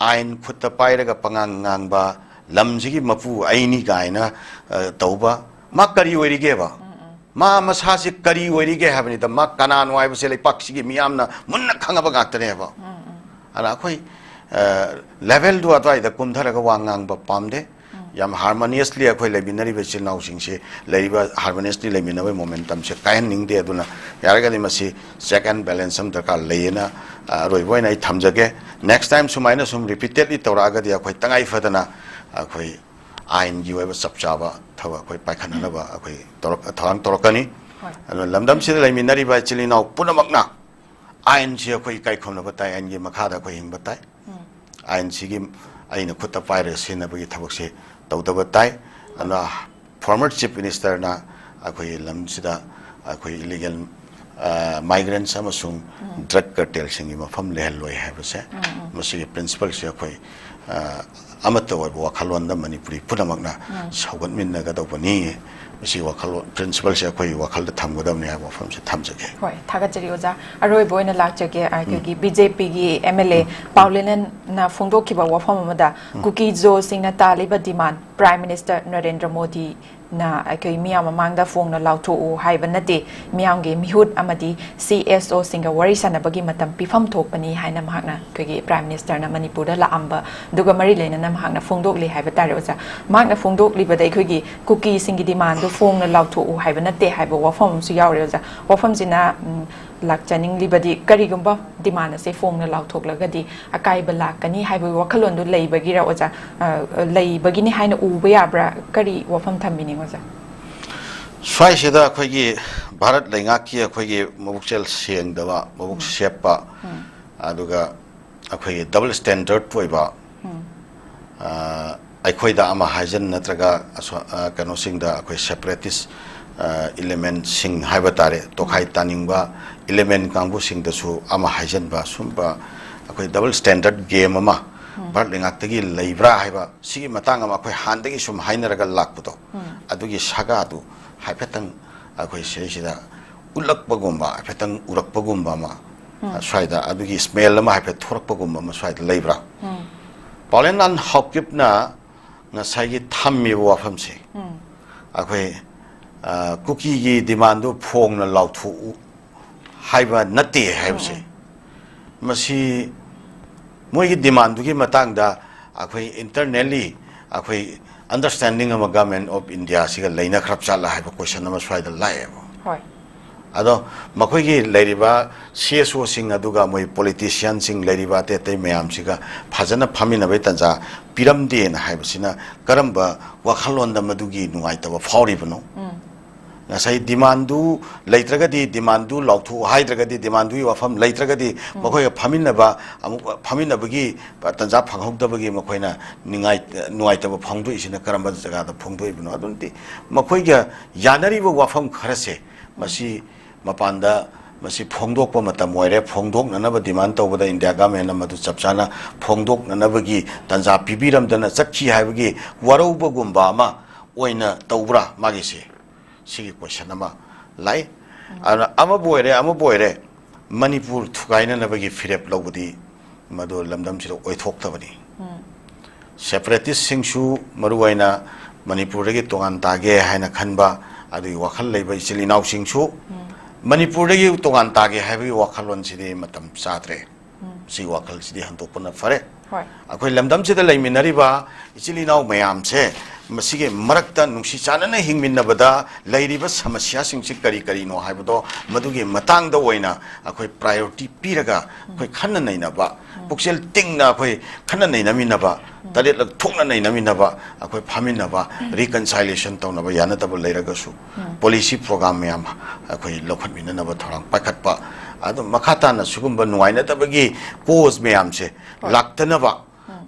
ꯑꯥꯏꯟ ꯈꯨꯠꯇ ꯄꯥꯏꯔꯒ ꯄꯉꯥꯡ ꯉꯥꯡꯕ, ꯂꯝꯁꯤꯒꯤ ꯃꯄꯨ ꯑꯩꯅꯤ ꯀꯥꯏꯅ, ꯑ, ꯇꯧꯕ, ꯃꯥ ꯀꯔꯤ ꯑꯣꯏꯔꯤꯒꯦꯕ? ꯎꯝ, ꯎꯝ꯫ ꯃꯥ ꯃꯁꯥꯁꯤ ꯀꯔꯤ ꯑꯣꯏꯔꯤꯒꯦ ꯍꯥꯏꯕꯅꯤꯗ, ꯃꯥ ꯀꯅꯥꯅꯣ ꯍꯥꯏꯕꯁꯦ ꯂꯩꯄꯥꯛꯁꯤꯒꯤ ꯃꯤꯌꯥꯝꯅ ꯃꯨꯟꯅ ꯈꯪꯉꯕ ꯉꯥꯛꯇꯅꯦꯕ꯫ ꯎꯝ, ꯎꯝ꯫ ꯑꯗ ꯑꯩꯈꯣꯏ ꯂꯦꯚꯦꯜꯗꯨ ꯑꯗꯨꯋꯥꯏꯗ ꯀꯨꯝꯊꯔꯒ ꯋꯥ ꯉꯥꯡꯕ ꯄꯥꯝꯗꯦ꯫ ꯌꯥꯝ ꯍꯥꯔꯃꯣꯅꯤꯌꯁꯂꯤ ꯑꯩꯈꯣꯏ ꯂꯩꯃꯤꯟꯅꯔꯤꯕ ꯏꯆꯤꯜ ꯏꯅꯥꯎꯁꯤꯡꯁꯤ, ꯂꯩꯔꯤꯕ ꯍꯥꯔꯃꯣꯅꯤꯌꯁꯂꯤ ꯂꯩꯃꯤꯟꯅꯕꯒꯤ ꯃꯣꯃꯦꯟꯇꯝꯁꯦ ꯀꯥꯏꯍꯟꯅꯤꯡꯗꯦ꯫ ꯑꯗꯨꯅ ꯌꯥꯔꯒꯗꯤ ꯃꯁꯤ ꯆꯦꯛ ꯑꯦꯟ ꯕꯦꯂꯦꯟꯁ ꯑꯃ ꯗꯔꯀꯥꯔ ꯂꯩꯌꯦꯅ, ꯑ, ꯑꯔꯣꯏꯕ ꯑꯣꯏꯅ ꯑꯩ ꯊꯝꯖꯒꯦ꯫ ꯅꯦꯛꯁ ꯇꯥꯏꯝ ꯁꯨꯃꯥꯏꯅ ꯁꯨꯝ ꯔꯤꯄꯤꯇꯦꯗꯂꯤ ꯇꯧꯔꯛꯑꯒꯗꯤ ꯑꯩꯈꯣꯏ ꯇꯉꯥꯏ ꯐꯗꯅ ꯑꯩꯈꯣꯏ ꯑꯥꯏꯟꯒꯤ ꯑꯣꯏꯕ ꯆꯞ ꯆꯥꯕ ꯊꯕꯛ ꯑꯩꯈꯣꯏ ꯄꯥꯏꯈꯠꯅꯅꯕ ꯑꯩꯈꯣꯏ ꯇꯧꯔꯛ-, ꯊꯧꯔꯥꯡ ꯇꯧꯔꯛꯀꯅꯤ꯫ ꯍꯣꯏ꯫ ꯑꯗꯨꯅ ꯂꯝꯗꯝꯁꯤꯗ ꯂꯩꯃꯤꯟꯅꯔꯤꯕ ꯏꯆꯤꯜ ꯏꯅꯥꯎ ꯄꯨꯝꯅꯃꯛꯅ ꯑꯥꯏꯟꯁꯤ ꯑꯩꯈꯣꯏ ꯏꯀꯥꯏ ꯈꯨꯝꯅꯕ ꯇꯥꯏ, ꯑꯥꯏꯟꯒꯤ ꯃꯈꯥꯗ ꯑꯩꯈꯣꯏ ꯍꯤꯡꯕ ꯇꯥꯏ꯫ ꯑꯥꯏꯟꯁꯤꯒꯤ ꯑꯩꯅ ꯈꯨꯠꯇ ꯄꯥꯏꯔꯒ ꯁꯤꯖꯤꯟꯅꯕꯒꯤ ꯊꯕꯛꯁꯦ ꯇꯧꯗꯕ ꯇꯥꯏ꯫ ꯑꯗꯨꯅ ꯐꯣꯔꯃꯔ ꯆꯤꯐ ꯃꯤꯅꯤꯁꯇꯔꯅ ꯑꯩꯈꯣꯏꯒꯤ ꯂꯝꯁꯤꯗ ꯑꯩꯈꯣꯏ ꯏꯂꯤꯒꯦꯜ ꯃꯥꯏꯒ꯭ꯔꯦꯟꯁ ꯑꯃꯁꯨꯡ ꯗ꯭ꯔꯒ ꯀꯔꯇꯦꯜꯁꯤꯡꯒꯤ ꯃꯐꯝ ꯂꯩꯍꯜꯂꯣꯏ ꯍꯥꯏꯕꯁꯦ, ꯃꯁꯤꯒꯤ ꯄ꯭ꯔꯤꯟꯁꯤꯄꯜꯁꯦ ꯑꯩꯈꯣꯏ, ꯑ, ꯑꯃꯠꯇ ꯑꯣꯏꯕ ꯋꯥꯈꯜꯂꯣꯟꯗ ꯃꯅꯤꯄꯨꯔꯤ ꯄꯨꯝꯅꯃꯛꯅ ꯁꯧꯒꯠꯃꯤꯟꯅꯒꯗꯧꯕꯅꯤ꯫ ꯃꯁꯤ ꯋꯥꯈꯜꯂꯣꯟ, ꯄ꯭ꯔꯤꯟꯁꯤꯄꯜꯁꯦ ꯑꯩꯈꯣꯏꯒꯤ ꯋꯥꯈꯜꯗ ꯊꯝꯒꯗꯕꯅꯤ ꯍꯥꯏꯕ ꯋꯥꯐꯝꯁꯦ ꯊꯝꯖꯒꯦ꯫ ꯍꯣꯏ, ꯊꯥꯒꯠꯆꯔꯤ ꯑꯣꯖꯥ꯫ ꯑꯔꯣꯏꯕ ꯑꯣꯏꯅ ꯂꯥꯛꯆꯒꯦ, ꯑꯩꯈꯣꯏꯒꯤ ꯕꯤ ꯖꯦ ꯄꯤꯒꯤ ꯑꯦꯝ ꯑꯦꯜ ꯑꯦ ꯄꯥꯎꯂꯦꯅꯟꯅ ꯐꯣꯡꯗꯣꯛꯈꯤꯕ ꯋꯥꯐꯝ ꯑꯃꯗ, ꯀꯨꯀꯤ ꯖꯣꯁꯤꯡꯅ ꯇꯥꯜꯂꯤꯕ ꯗꯤꯃꯥꯟ ꯄ꯭ꯔꯥꯏꯝ ꯃꯤꯅꯤꯁꯇꯔ ꯅꯔꯦꯟꯗ꯭ꯔ ꯃꯣꯗꯤꯅ ꯑꯩꯈꯣꯏ ꯃꯤꯌꯥꯝ ꯃꯃꯥꯡꯗ ꯐꯣꯡꯅ ꯂꯥꯎꯊꯣꯛꯎ ꯍꯥꯏꯕ ꯅꯠꯇꯦ, ꯃꯤꯌꯥꯝꯒꯤ ꯃꯤꯍꯨꯠ ꯑꯃꯗꯤ ꯁꯤ ꯑꯦꯁ ꯑꯣꯁꯤꯡꯒ ꯋꯥꯔꯤ ꯁꯥꯟꯅꯕꯒꯤ ꯃꯇꯝ ꯄꯤꯐꯝ ꯊꯣꯛꯄꯅꯤ ꯍꯥꯏꯅ ꯃꯍꯥꯛꯅ ꯑꯩꯈꯣꯏꯒꯤ ꯄ꯭ꯔꯥꯏꯝ ꯃꯤꯅꯤꯁꯇꯔꯅ ꯃꯅꯤꯄꯨꯔꯗ ꯂꯥꯛꯑꯝꯕ ꯑꯗꯨꯒ ꯃꯔꯤ ꯂꯩꯅꯅ ꯃꯍꯥꯛꯅ ꯐꯣꯡꯗꯣꯛꯂꯤ ꯍꯥꯏꯕ ꯇꯥꯔꯦ ꯑꯣꯖꯥ꯫ ꯃꯍꯥꯛꯅ ꯐꯣꯡꯗꯣꯛꯂꯤꯕꯗ ꯑꯩꯈꯣꯏꯒꯤ ꯀꯨꯀꯤꯁꯤꯡꯒꯤ ꯗꯤꯃꯥꯟꯗꯨ ꯐꯣꯡꯅ ꯂꯥꯎꯊꯣꯛꯎ ꯍꯥꯏꯕ ꯅꯠꯇꯦ ꯍꯥꯏꯕ ꯋꯥꯐꯝ ꯑꯃꯁꯨ ꯌꯥꯎꯔꯦ ꯑꯣꯖꯥ꯫ ꯋꯥꯐꯝꯁꯤꯅ, ꯎꯝ, ꯂꯥꯛꯆꯅꯤꯡꯂꯤꯕꯗꯤ ꯀꯔꯤꯒꯨꯝꯕ ꯗꯤꯃꯥꯟ ꯑꯁꯦ ꯐꯣꯡꯅ ꯂꯥꯎꯊꯣꯛꯂꯒꯗꯤ ꯑꯀꯥꯏꯕ ꯂꯥꯛꯀꯅꯤ ꯍꯥꯏꯕꯒꯤ ꯋꯥꯈꯜꯂꯣꯟꯗꯨ ꯂꯩꯕꯒꯤꯔ ꯑꯣꯖꯥ? ꯑ, ꯂꯩꯕꯒꯤꯅꯤ ꯍꯥꯏꯅ ꯎꯕ ꯌꯥꯕ꯭ꯔꯥ? ꯀꯔꯤ ꯋꯥꯐꯝ ꯊꯝꯕꯤꯅꯤꯡꯉꯤ ꯑꯣꯖꯥ? ꯁ꯭ꯋꯥꯏꯁꯤꯗ ꯑꯩꯈꯣꯏꯒꯤ ꯚꯥꯔꯠ ꯂꯩꯉꯥꯛꯀꯤ ꯑꯩꯈꯣꯏꯒꯤ ꯃꯕꯨꯛꯆꯦꯜ ꯁꯦꯡꯗꯕ, ꯃꯕꯨꯛ ꯁꯦꯞꯄ, ꯑꯗꯨꯒ ꯑꯩꯈꯣꯏꯒꯤ ꯗꯕꯜ ꯁ꯭ꯇꯦꯟꯗꯔꯗ ꯑꯣꯏꯕ, ꯑ, ꯑꯩꯈꯣꯏꯗ ꯑꯃ ꯍꯥꯏꯖꯟ ꯅꯠꯇ꯭ꯔꯒ ꯑꯁꯣ-, ꯑ, ꯀꯩꯅꯣꯁꯤꯡꯗ ꯑꯩꯈꯣꯏ ꯁꯦꯄꯔꯦꯇꯤꯁ, ꯑ, ꯏꯂꯤꯃꯦꯟꯁꯤꯡ ꯍꯥꯏꯕ ꯇꯥꯔꯦ, ꯇꯣꯈꯥꯏ ꯇꯥꯅꯤꯡꯕ ꯏꯂꯤꯃꯦꯟ ꯀꯥꯡꯕꯨꯁꯤꯡꯗꯁꯨ ꯑꯃ ꯍꯥꯏꯖꯟꯕ, ꯁꯨꯝꯕ ꯑꯩꯈꯣꯏ ꯗꯕꯜ ꯁ꯭ꯇꯦꯟꯗꯔꯗ ꯒꯦꯝ ꯑꯃ ꯚꯥꯔꯠ ꯂꯩꯉꯥꯛꯇꯒꯤ ꯂꯩꯕ꯭ꯔꯥ ꯍꯥꯏꯕ ꯁꯤꯒꯤ ꯃꯇꯥꯡ ꯑꯃ ꯑꯩꯈꯣꯏ ꯍꯥꯟꯅꯗꯒꯤ ꯁꯨꯝ ꯍꯥꯏꯅꯔꯒ ꯂꯥꯛꯄꯗꯣ, ꯑꯗꯨꯒꯤ ꯁꯥꯒꯥꯗꯨ ꯍꯥꯏꯐꯦꯠꯇꯪ ꯑꯩꯈꯣꯏ ꯁꯤꯗꯩꯁꯤꯗ ꯎꯠꯂꯛꯄꯒꯨꯝꯕ, ꯍꯥꯏꯐꯦꯠꯇꯪ ꯎꯔꯛꯄꯒꯨꯝꯕ ꯑꯃ, ꯁ꯭ꯋꯥꯏꯗ ꯑꯗꯨꯒꯤ ꯁ꯭ꯃꯦꯜ ꯑꯃ ꯍꯥꯏꯐꯦꯠ ꯊꯣꯔꯛꯄꯒꯨꯝꯕ ꯑꯃ ꯁ꯭ꯋꯥꯏꯗ ꯂꯩꯕ꯭ꯔꯥ? ꯄꯥꯎꯂꯦꯟ ꯑꯟ ꯍꯥꯎꯀꯤꯞꯅ ꯉꯁꯥꯏꯒꯤ ꯊꯝꯃꯤꯕ ꯋꯥꯐꯝꯁꯦ, ꯑꯩꯈꯣꯏ, ꯑ, ꯀꯨꯀꯤꯒꯤ ꯗꯤꯃꯥꯟꯗꯨ ꯐꯣꯡꯅ ꯂꯥꯎꯊꯣꯛꯎ ꯍꯥꯏꯕ ꯅꯠꯇꯦ ꯍꯥꯏꯕꯁꯦ, ꯃꯁꯤ ꯃꯣꯏꯒꯤ ꯗꯤꯃꯥꯟꯗꯨꯒꯤ ꯃꯇꯥꯡꯗ ꯑꯩꯈꯣꯏ ꯏꯟꯇꯔꯅꯦꯜꯂꯤ ꯑꯩꯈꯣꯏ ꯑꯟꯗꯔꯁ꯭ꯇꯦꯟꯗꯤꯡ ꯑꯃ ꯒꯚꯔꯟꯃꯦꯟ ꯑꯣꯐ ꯏꯟꯗꯤꯌꯥꯁꯤꯒ ꯂꯩꯅꯈ꯭ꯔꯕ ꯖꯥꯠꯂꯥ ꯍꯥꯏꯕ ꯀꯣꯏꯁꯟ ꯑꯃ ꯁ꯭ꯋꯥꯏꯗ ꯂꯥꯛꯑꯦꯕ꯫ ꯍꯣꯏ꯫ ꯑꯗꯣ ꯃꯈꯣꯏꯒꯤ ꯂꯩꯔꯤꯕ ꯁꯤ ꯑꯦꯁ ꯑꯣꯁꯤꯡ ꯑꯗꯨꯒ ꯃꯣꯏ ꯄꯣꯂꯤꯇꯤꯁꯤꯌꯥꯟꯁꯤꯡ, ꯂꯩꯔꯤꯕ ꯑꯇꯩ ꯑꯇꯩ ꯃꯌꯥꯝꯁꯤꯒ ꯐꯖꯅ ꯐꯝꯃꯤꯟꯅꯕꯒꯤ ꯇꯥꯟꯖꯥ ꯄꯤꯔꯝꯗꯦꯅ ꯍꯥꯏꯕꯁꯤꯅ ꯀꯔꯝꯕ ꯋꯥꯈꯜꯂꯣꯟꯗ ꯃꯗꯨꯒꯤ ꯅꯨꯡꯉꯥꯏꯇꯕ ꯐꯥꯎꯔꯤꯕꯅꯣ? ꯉꯁꯥꯏ ꯗꯤꯃꯥꯟꯗꯨ ꯂꯩꯇ꯭ꯔꯒꯗꯤ, ꯗꯤꯃꯥꯟꯗꯨ ꯂꯥꯎꯊꯣꯛꯎ ꯍꯥꯏꯗ꯭ꯔꯒꯗꯤ, ꯗꯤꯃꯥꯟꯗꯨꯒꯤ ꯋꯥꯐꯝ ꯂꯩꯇ꯭ꯔꯒꯗꯤ ꯃꯈꯣꯏꯒ ꯐꯝꯃꯤꯟꯅꯕ, ꯑꯃꯨꯛ ꯐꯝꯃꯤꯟꯅꯕꯒꯤ ꯇꯥꯟꯖꯥ ꯐꯪꯍꯧꯗꯕꯒꯤ ꯃꯈꯣꯏꯅ ꯅꯤꯡꯉꯥꯏ-, ꯅꯨꯡꯉꯥꯏꯇꯕ ꯐꯣꯡꯗꯣꯛꯏꯁꯤꯅ ꯀꯔꯝꯕ ꯖꯒꯥꯗ ꯐꯣꯡꯗꯣꯛꯏꯕꯅꯣ? ꯑꯗꯨꯅꯗꯤ ꯃꯈꯣꯏꯒ ꯌꯥꯅꯔꯤꯕ ꯋꯥꯐꯝ ꯈꯔꯁꯦ ꯃꯁꯤ ꯃꯄꯥꯟꯗ ꯃꯁꯤ ꯐꯣꯡꯗꯣꯛꯄ ꯃꯇꯝ ꯑꯣꯏꯔꯦ, ꯐꯣꯡꯗꯣꯛꯅꯅꯕ ꯗꯤꯃꯥꯟ ꯇꯧꯕꯗ ꯏꯟꯗꯤꯌꯥ ꯒꯚꯔꯟꯃꯦꯟꯅ ꯃꯗꯨ ꯆꯞ ꯆꯥꯅ ꯐꯣꯡꯗꯣꯛꯅꯅꯕꯒꯤ ꯇꯥꯟꯖꯥ ꯄꯤꯕꯤꯔꯝꯗꯅ ꯆꯠꯈꯤ ꯍꯥꯏꯕꯒꯤ ꯋꯥꯔꯧꯕꯒꯨꯝꯕ ꯑꯃ ꯑꯣꯏꯅ ꯇꯧꯕ꯭ꯔꯥ ꯃꯥꯒꯤꯁꯦ? ꯁꯤꯒꯤ ꯀꯣꯏꯁꯟ ꯑꯃ ꯂꯥꯛꯏ꯫ ꯑꯗꯨꯅ ꯑꯃꯕꯨ ꯑꯣꯏꯔꯦ, ꯑꯃꯕꯨ ꯑꯣꯏꯔꯦ, ꯃꯅꯤꯄꯨꯔ ꯊꯨꯒꯥꯏꯅꯅꯕꯒꯤ ꯐꯤꯔꯦꯞ ꯂꯧꯕꯗꯤ ꯃꯗꯨ ꯂꯝꯗꯝꯁꯤꯗ ꯑꯣꯏꯊꯣꯛꯇꯕꯅꯤ꯫ ꯁꯦꯄꯔꯦꯇꯤꯁꯁꯤꯡꯁꯨ ꯃꯔꯨꯑꯣꯏꯅ ꯃꯅꯤꯄꯨꯔꯗꯒꯤ ꯇꯣꯉꯥꯟ ꯇꯥꯒꯦ ꯍꯥꯏꯅ ꯈꯟꯕ ꯑꯗꯨꯒꯤ ꯋꯥꯈꯜ ꯂꯩꯕ ꯏꯆꯤꯜ ꯏꯅꯥꯎꯁꯤꯡꯁꯨ ꯃꯅꯤꯄꯨꯔꯗꯒꯤ ꯇꯣꯉꯥꯟ ꯇꯥꯒꯦ ꯍꯥꯏꯕꯒꯤ ꯋꯥꯈꯜꯂꯣꯟꯁꯤꯗꯤ ꯃꯇꯝ ꯆꯥꯗ꯭ꯔꯦ꯫ ꯁꯤꯒꯤ ꯋꯥꯈꯜꯁꯤꯗꯤ ꯍꯟꯗꯣꯛꯄꯅ ꯐꯔꯦ꯫ ꯍꯣꯏ꯫ ꯑꯩꯈꯣꯏ ꯂꯝꯗꯝꯁꯤꯗ ꯂꯩꯃꯤꯟꯅꯔꯤꯕ ꯏꯆꯤꯜ ꯏꯅꯥꯎ ꯃꯌꯥꯝꯁꯦ ꯃꯁꯤꯒꯤ ꯃꯔꯛꯇ ꯅꯨꯡꯁꯤ ꯆꯥꯟꯅꯅ ꯍꯤꯡꯃꯤꯟꯅꯕꯗ ꯂꯩꯔꯤꯕ ꯁꯃꯁ꯭ꯌꯥꯁꯤꯡꯁꯤ ꯀꯔꯤ ꯀꯔꯤꯅꯣ ꯍꯥꯏꯕꯗꯣ ꯃꯗꯨꯒꯤ ꯃꯇꯥꯡꯗ ꯑꯣꯏꯅ ꯑꯩꯈꯣꯏ ꯄ꯭ꯔꯥꯏꯌꯣꯔꯤꯇꯤ ꯄꯤꯔꯒ ꯑꯩꯈꯣꯏ ꯈꯟꯅ ꯅꯩꯅꯕ, ꯄꯨꯛꯆꯦꯜ ꯇꯤꯡꯅ ꯑꯩꯈꯣꯏ ꯈꯟꯅ ꯅꯩꯅꯃꯤꯟꯅꯕ, ꯇꯔꯦꯠꯂꯛ ꯊꯣꯛꯅ ꯅꯩꯅꯃꯤꯟꯅꯕ, ꯑꯩꯈꯣꯏ ꯐꯝꯃꯤꯟꯅꯕ, ꯔꯤꯀꯟꯁꯥꯏꯂꯦꯁꯟ ꯇꯧꯅꯕ ꯌꯥꯅꯗꯕ ꯂꯩꯔꯒꯁꯨ ꯄꯣꯂꯤꯁꯤ ꯄ꯭ꯔꯣꯒ꯭ꯔꯥꯝ ꯃꯌꯥꯝ ꯑꯩꯈꯣꯏ ꯂꯧꯈꯠꯃꯤꯟꯅꯅꯕ ꯊꯧꯔꯥꯡ ꯄꯥꯏꯈꯠꯄ, ꯑꯗꯨꯝ ꯃꯈꯥ ꯇꯥꯅ ꯁꯤꯒꯨꯝꯕ ꯅꯨꯡꯉꯥꯏꯅꯗꯕꯒꯤ ꯀꯣꯖ ꯃꯌꯥꯝꯁꯦ ꯂꯥꯛꯇꯅꯕ,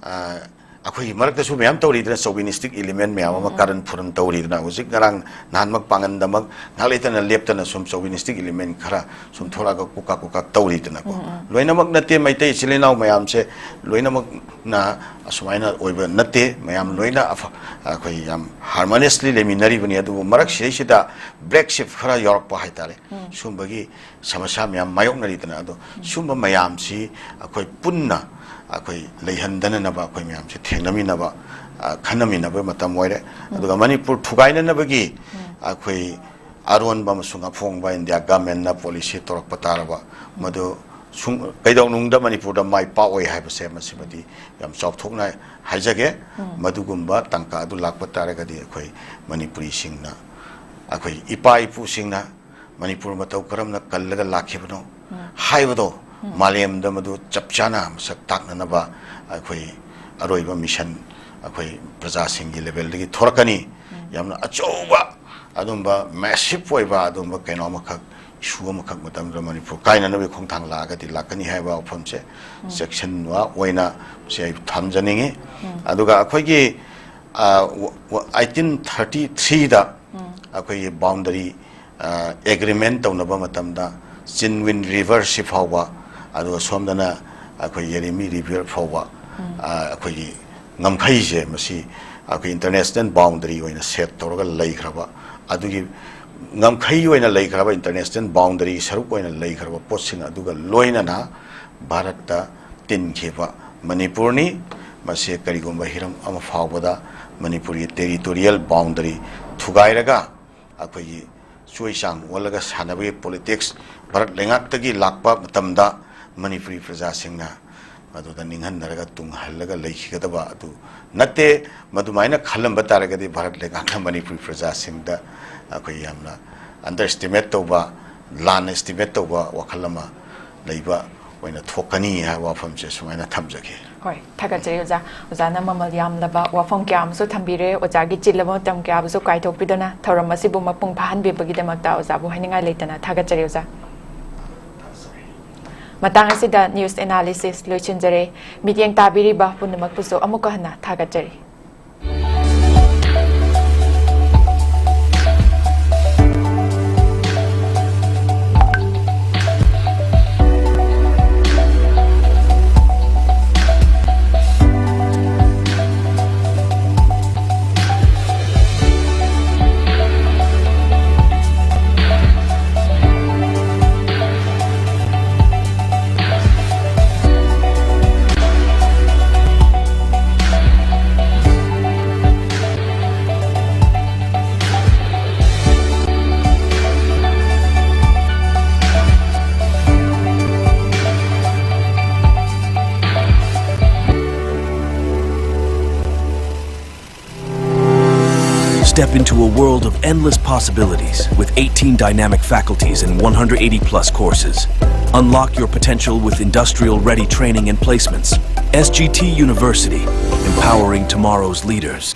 ꯑ, ꯑꯩꯈꯣꯏꯒꯤ ꯃꯔꯛꯇꯁꯨ ꯃꯌꯥꯝ ꯇꯧꯔꯤꯗꯅ, ꯆꯣꯕꯤꯅꯤꯁꯇꯤꯛ ꯏꯂꯤꯃꯦꯟ ꯃꯌꯥꯝ ꯑꯃ ꯀꯥꯔꯟ ꯐꯨꯔꯟ ꯇꯧꯔꯤꯗꯅ, ꯍꯧꯖꯤꯛ ꯉꯔꯥꯡ ꯅꯍꯥꯟꯃꯛ ꯄꯥꯡꯒꯟꯗꯃꯛ ꯉꯥꯏꯍꯥꯛ ꯂꯩꯇꯅ ꯂꯦꯞꯇꯅ ꯁꯨꯝ ꯆꯣꯕꯤꯅꯤꯁꯇꯤꯛ ꯏꯂꯤꯃꯦꯟ ꯈꯔ ꯁꯨꯝ ꯊꯣꯛꯂꯛꯑꯒ ꯀꯨꯀꯥꯛ ꯀꯨꯀꯥꯛ ꯇꯧꯔꯤꯗꯅꯀꯣ꯫ ꯂꯣꯏꯅꯃꯛ ꯅꯠꯇꯦ, ꯃꯩꯇꯩ ꯏꯆꯤꯜ ꯏꯅꯥꯎ ꯃꯌꯥꯝꯁꯦ ꯂꯣꯏꯅꯃꯛꯅ ꯑꯁꯨꯃꯥꯏꯅ ꯑꯣꯏꯕ ꯅꯠꯇꯦ, ꯃꯌꯥꯝ ꯂꯣꯏꯅ ꯑꯐ-, ꯑꯩꯈꯣꯏ ꯌꯥꯝ ꯍꯥꯔꯃꯣꯅꯤꯌꯁꯂꯤ ꯂꯩꯃꯤꯟꯅꯔꯤꯕꯅꯤ꯫ ꯑꯗꯨꯕꯨ ꯃꯔꯛꯁꯤꯗꯩꯁꯤꯗ ꯕ꯭ꯂꯦꯛ ꯁꯤꯞ ꯈꯔ ꯌꯥꯎꯔꯛꯄ ꯍꯥꯏꯇꯥꯔꯦ, ꯁꯨꯝꯕꯒꯤ ꯁꯃꯁ꯭ꯌꯥ ꯃꯌꯥꯝ ꯃꯥꯌꯣꯛꯅꯔꯤꯗꯅ꯫ ꯑꯗꯣ ꯁꯨꯝꯕ ꯃꯌꯥꯝꯁꯤ ꯑꯩꯈꯣꯏ ꯄꯨꯟꯅ ꯑꯩꯈꯣꯏ ꯂꯩꯍꯟꯗꯅꯅꯕ ꯑꯩꯈꯣꯏ ꯃꯌꯥꯝꯁꯦ ꯊꯦꯡꯅꯃꯤꯟꯅꯕ, ꯑ, ꯈꯟꯅꯃꯤꯟꯅꯕ ꯃꯇꯝ ꯑꯣꯏꯔꯦ꯫ ꯑꯗꯨꯒ ꯃꯅꯤꯄꯨꯔ ꯊꯨꯒꯥꯏꯅꯅꯕꯒꯤ ꯑꯩꯈꯣꯏ ꯑꯔꯣꯟꯕ ꯑꯃꯁꯨꯡ ꯑꯐꯣꯡꯕ ꯏꯟꯗꯤꯌꯥ ꯒꯚꯔꯟꯃꯦꯟꯠꯅ ꯄꯣꯂꯤꯁꯤ ꯇꯧꯔꯛꯄ ꯇꯥꯔꯕ, ꯃꯗꯨ ꯁꯨꯡ ꯀꯩꯗꯧꯅꯨꯡꯗ ꯃꯅꯤꯄꯨꯔꯗ ꯃꯥꯏ ꯄꯥꯛꯑꯣꯏ ꯍꯥꯏꯕꯁꯦ ꯃꯁꯤꯃꯗꯤ ꯌꯥꯝ ꯆꯥꯎꯊꯣꯛꯅ ꯍꯥꯏꯖꯒꯦ꯫ ꯃꯗꯨꯒꯨꯝꯕ ꯇꯥꯟꯀꯥ ꯑꯗꯨ ꯂꯥꯛꯄ ꯇꯥꯔꯒꯗꯤ ꯑꯩꯈꯣꯏ ꯃꯅꯤꯄꯨꯔꯤꯁꯤꯡꯅ ꯑꯩꯈꯣꯏ ꯏꯄꯥ ꯏꯄꯨꯁꯤꯡꯅ ꯃꯅꯤꯄꯨꯔ ꯃꯇꯧ ꯀꯔꯝꯅ ꯀꯜꯂꯒ ꯂꯥꯛꯈꯤꯕꯅꯣ ꯍꯥꯏꯕꯗꯣ ꯃꯥꯂꯦꯝꯗ ꯃꯗꯨ ꯆꯞ ꯆꯥꯅ ꯃꯁꯛ ꯇꯥꯛꯅꯅꯕ ꯑꯩꯈꯣꯏ ꯑꯔꯣꯏꯕ ꯃꯤꯁꯟ ꯑꯩꯈꯣꯏ ꯄ꯭ꯔꯖꯥꯁꯤꯡꯒꯤ ꯂꯦꯚꯦꯜꯗꯒꯤ ꯊꯣꯔꯛꯀꯅꯤ꯫ ꯌꯥꯝꯅ ꯑꯆꯧꯕ ꯑꯗꯨꯝꯕ ꯃꯦꯁꯤꯞ ꯑꯣꯏꯕ ꯑꯗꯨꯝꯕ ꯀꯩꯅꯣ ꯑꯃꯈꯛ, ꯏꯁꯨ ꯑꯃꯈꯛ ꯃꯇꯝꯗ ꯃꯅꯤꯄꯨꯔ ꯀꯥꯏꯅꯅꯕꯒꯤ ꯈꯣꯡꯊꯥꯡ ꯂꯥꯛꯑꯒꯗꯤ ꯂꯥꯛꯀꯅꯤ ꯍꯥꯏꯕ ꯋꯥꯐꯝꯁꯦ ꯆꯦꯛꯁꯤꯟꯕ ꯑꯣꯏꯅ ꯁꯤ ꯑꯩ ꯊꯝꯖꯅꯤꯡꯉꯤ꯫ ꯑꯗꯨꯒ ꯑꯩꯈꯣꯏꯒꯤ ꯑꯩꯠꯇꯤꯟ ꯊꯥꯔꯇꯤ ꯊ꯭ꯔꯤꯗ ꯑꯩꯈꯣꯏꯒꯤ ꯕꯥꯎꯟꯗꯔꯤ ꯑꯦꯒ꯭ꯔꯤꯃꯦꯟ ꯇꯧꯅꯕ ꯃꯇꯝꯗ ꯆꯤꯟꯋꯤꯟ ꯔꯤꯚꯔꯁꯤ ꯐꯥꯎꯕ, ꯑꯗꯨꯒ ꯁꯣꯝꯗꯅ ꯑꯩꯈꯣꯏ ꯌꯦꯔꯤꯃꯤ ꯔꯤꯚꯔ ꯐꯥꯎꯕ ꯑꯩꯈꯣꯏꯒꯤ ꯉꯝꯈꯩꯁꯦ ꯃꯁꯤ ꯑꯩꯈꯣꯏ ꯏꯟꯇꯔꯅꯦꯁꯅꯦꯜ ꯕꯥꯎꯟꯗꯔꯤ ꯑꯣꯏꯅ ꯁꯦꯠ ꯇꯧꯔꯒ ꯂꯩꯈ꯭ꯔꯕ, ꯑꯗꯨꯒꯤ ꯉꯝꯈꯩ ꯑꯣꯏꯅ ꯂꯩꯈ꯭ꯔꯕ, ꯏꯟꯇꯔꯅꯦꯁꯅꯦꯜ ꯕꯥꯎꯟꯗꯔꯤ ꯁꯔꯨꯛ ꯑꯣꯏꯅ ꯂꯩꯈ꯭ꯔꯕ ꯄꯣꯠꯁꯤꯡ ꯑꯗꯨꯒ ꯂꯣꯏꯅꯅ ꯚꯥꯔꯠꯇ ꯇꯤꯟꯈꯤꯕ ꯃꯅꯤꯄꯨꯔꯅꯤ꯫ ꯃꯁꯤ ꯀꯔꯤꯒꯨꯝꯕ ꯍꯤꯔꯝ ꯑꯃ ꯐꯥꯎꯕꯗ ꯃꯅꯤꯄꯨꯔꯒꯤ ꯇꯦꯔꯤꯇꯣꯔꯤꯌꯦꯜ ꯕꯥꯎꯟꯗꯔꯤ ꯊꯨꯒꯥꯏꯔꯒ ꯑꯩꯈꯣꯏꯒꯤ ꯆꯣꯏ ꯆꯥꯡ ꯑꯣꯜꯂꯒ ꯁꯥꯟꯅꯕꯒꯤ ꯄꯣꯂꯤꯇꯤꯛꯁ ꯚꯥꯔꯠ ꯂꯩꯉꯥꯛꯇꯒꯤ ꯂꯥꯛꯄ ꯃꯇꯝꯗ ꯃꯅꯤꯄꯨꯔꯤ ꯄ꯭ꯔꯖꯥꯁꯤꯡꯅ ꯃꯗꯨꯗ ꯅꯤꯡꯍꯟꯅꯔꯒ ꯇꯨꯡꯍꯜꯂꯒ ꯂꯩꯈꯤꯒꯗꯕ ꯑꯗꯨ ꯅꯠꯇꯦ꯫ ꯃꯗꯨꯃꯥꯏꯅ ꯈꯜꯂꯝꯕ ꯇꯥꯔꯒꯗꯤ ꯚꯥꯔꯠ ꯂꯩꯉꯥꯛꯅ ꯃꯅꯤꯄꯨꯔꯤ ꯄ꯭ꯔꯖꯥꯁꯤꯡꯗ ꯑꯩꯈꯣꯏ ꯌꯥꯝꯅ ꯑꯟꯗꯔ ꯑꯦꯁꯇꯤꯃꯦꯠ ꯇꯧꯕ, ꯂꯥꯟꯅ ꯑꯦꯁꯇꯤꯃꯦꯠ ꯇꯧꯕ ꯋꯥꯈꯜ ꯑꯃ ꯂꯩꯕ ꯑꯣꯏꯅ ꯊꯣꯛꯀꯅꯤ ꯍꯥꯏꯕ ꯋꯥꯐꯝꯁꯦ ꯁꯨꯃꯥꯏꯅ ꯊꯝꯖꯒꯦ꯫ ꯍꯣꯏ, ꯊꯥꯒꯠꯆꯔꯤ ꯑꯣꯖꯥ꯫ ꯑꯣꯖꯥꯅ ꯃꯃꯜ ꯌꯥꯝꯂꯕ ꯋꯥꯐꯝ ꯀꯌꯥ ꯑꯃꯁꯨ ꯊꯝꯕꯤꯔꯦ꯫ ꯑꯣꯖꯥꯒꯤ ꯆꯤꯜꯂꯕ ꯃꯇꯝ ꯀꯌꯥꯕꯨꯁꯨ ꯀꯥꯏꯊꯣꯛꯄꯤꯗꯨꯅ ꯊꯧꯔꯝ ꯑꯁꯤꯕꯨ ꯃꯄꯨꯡ ꯐꯥꯍꯟꯕꯤꯕꯒꯤꯗꯃꯛꯇ ꯑꯣꯖꯥꯕꯨ ꯍꯥꯏꯅꯤꯡꯉꯥꯏ ꯂꯩꯇꯅ ꯊꯥꯒꯠꯆꯔꯤ ꯑꯣꯖꯥ꯫ ꯃꯇꯥꯡ ꯑꯁꯤꯗ ꯅ꯭ꯌꯨꯁ ꯑꯦꯅꯥꯂꯤꯁꯤꯁ ꯂꯣꯏꯁꯤꯟꯖꯔꯦ꯫ ꯃꯤꯠꯌꯦꯡ ꯇꯥꯕꯤꯔꯤꯕ ꯄꯨꯝꯅꯃꯛꯄꯨꯁꯨ ꯑꯃꯨꯛꯀ ꯍꯟꯅ ꯊꯥꯒꯠꯆꯔꯤ꯫ Step into a world of endless possibilities with eighteen dynamic faculties and one hundred eighty plus courses. Unlock your potential with industrial ready training and placements. S G T University, empowering tomorrow's leaders.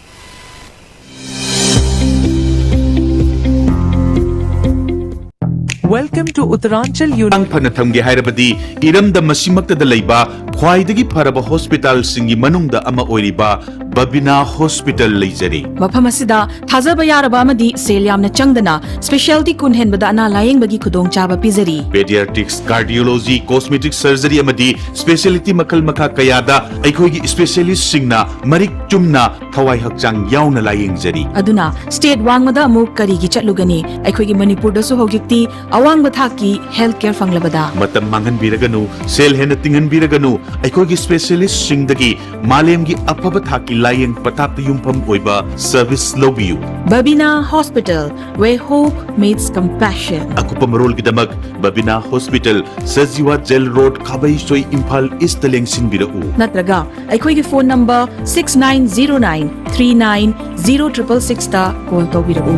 Welcome to Uttaranchal Uni. ꯍꯛꯆꯥꯡ ꯐꯅ ꯊꯝꯒꯦ ꯍꯥꯏꯔꯕꯗꯤ ꯏꯔꯝꯗꯝ ꯑꯁꯤꯃꯛꯇꯗ ꯂꯩꯕ ꯈ꯭ꯋꯥꯏꯗꯒꯤ ꯐꯔꯕ ꯍꯣꯁꯄꯤꯇꯥꯜꯁꯤꯡꯒꯤ ꯃꯅꯨꯡꯗ ꯑꯃ ꯑꯣꯏꯔꯤꯕ ꯕꯕꯤꯅꯥ ꯍꯣꯁꯄꯤꯇꯥꯜ ꯂꯩꯖꯔꯤ꯫ ꯃꯐꯝ ꯑꯁꯤꯗ ꯊꯥꯖꯕ ꯌꯥꯔꯕ ꯑꯃꯗꯤ ꯁꯦꯜ ꯌꯥꯝꯅ ꯆꯪꯗꯅ ꯁ꯭ꯄꯦꯁꯤꯌꯥꯂꯤꯇꯤ ꯀꯨꯟ ꯍꯦꯟꯕꯗ ꯑꯅꯥ ꯂꯥꯌꯦꯡꯕꯒꯤ ꯈꯨꯗꯣꯡꯆꯥꯕ ꯄꯤꯖꯔꯤ꯫ Pediatrics, cardiology, cosmetic surgery ꯑꯃꯗꯤ specialty ꯃꯈꯜ ꯃꯈꯥ ꯀꯌꯥꯗ ꯑꯩꯈꯣꯏꯒꯤ ꯏꯁꯄꯦꯁꯤꯌꯦꯂꯤꯁꯁꯤꯡꯅ ꯃꯔꯤꯛ ꯆꯨꯝꯅ ꯊꯋꯥꯏ ꯍꯛꯆꯥꯡ ꯌꯥꯎꯅ ꯂꯥꯌꯦꯡꯖꯔꯤ꯫ ꯑꯗꯨꯅ ꯁ꯭ꯇꯦꯠ ꯋꯥꯡꯃꯗ ꯑꯃꯨꯛ ꯀꯔꯤꯒꯤ ꯆꯠꯂꯨꯒꯅꯤ? ꯑꯩꯈꯣꯏꯒꯤ ꯃꯅꯤꯄꯨꯔꯗꯁꯨ ꯍꯧꯖꯤꯛꯇꯤ ꯑꯋꯥꯡꯕ ꯊꯥꯛꯀꯤ ꯍꯦꯜꯊ ꯀꯦꯌꯔ ꯐꯪꯂꯕꯗ꯫ ꯃꯇꯝ ꯃꯥꯡꯍꯟꯕꯤꯔꯒꯅꯨ, ꯁꯦꯜ ꯍꯦꯟꯅ ꯇꯤꯡꯍꯟꯕꯤꯔꯒꯅꯨ, ꯑꯩꯈꯣꯏꯒꯤ ꯁ꯭ꯄꯦꯁꯤꯌꯦꯂꯤꯁꯁꯤꯡꯗꯒꯤ ꯃꯥꯂꯦꯝꯒꯤ ꯑꯐꯕ ꯊꯥꯛꯀꯤ ꯂꯥꯌꯦꯡ ꯄꯊꯥꯞꯇ ꯌꯨꯝꯐꯝ ꯑꯣꯏꯕ ꯁꯔꯚꯤꯁ ꯂꯧꯕꯤꯌꯨ꯫ Babina Hospital, where hope meets compassion. ꯑꯀꯨꯞꯄ ꯃꯔꯣꯜꯒꯤꯗꯃꯛ Babina hospital, Sajiwa jail road, Khabeisoi, Imphal east ꯂꯦꯡꯁꯤꯟꯕꯤꯔꯛꯎ꯫ ꯅꯠꯇ꯭ꯔꯒ ꯑꯩꯈꯣꯏꯒꯤ phone number six nine zero nine three nine zero triple six ꯇ ꯀꯣꯜ ꯇꯧꯕꯤꯔꯛꯎ꯫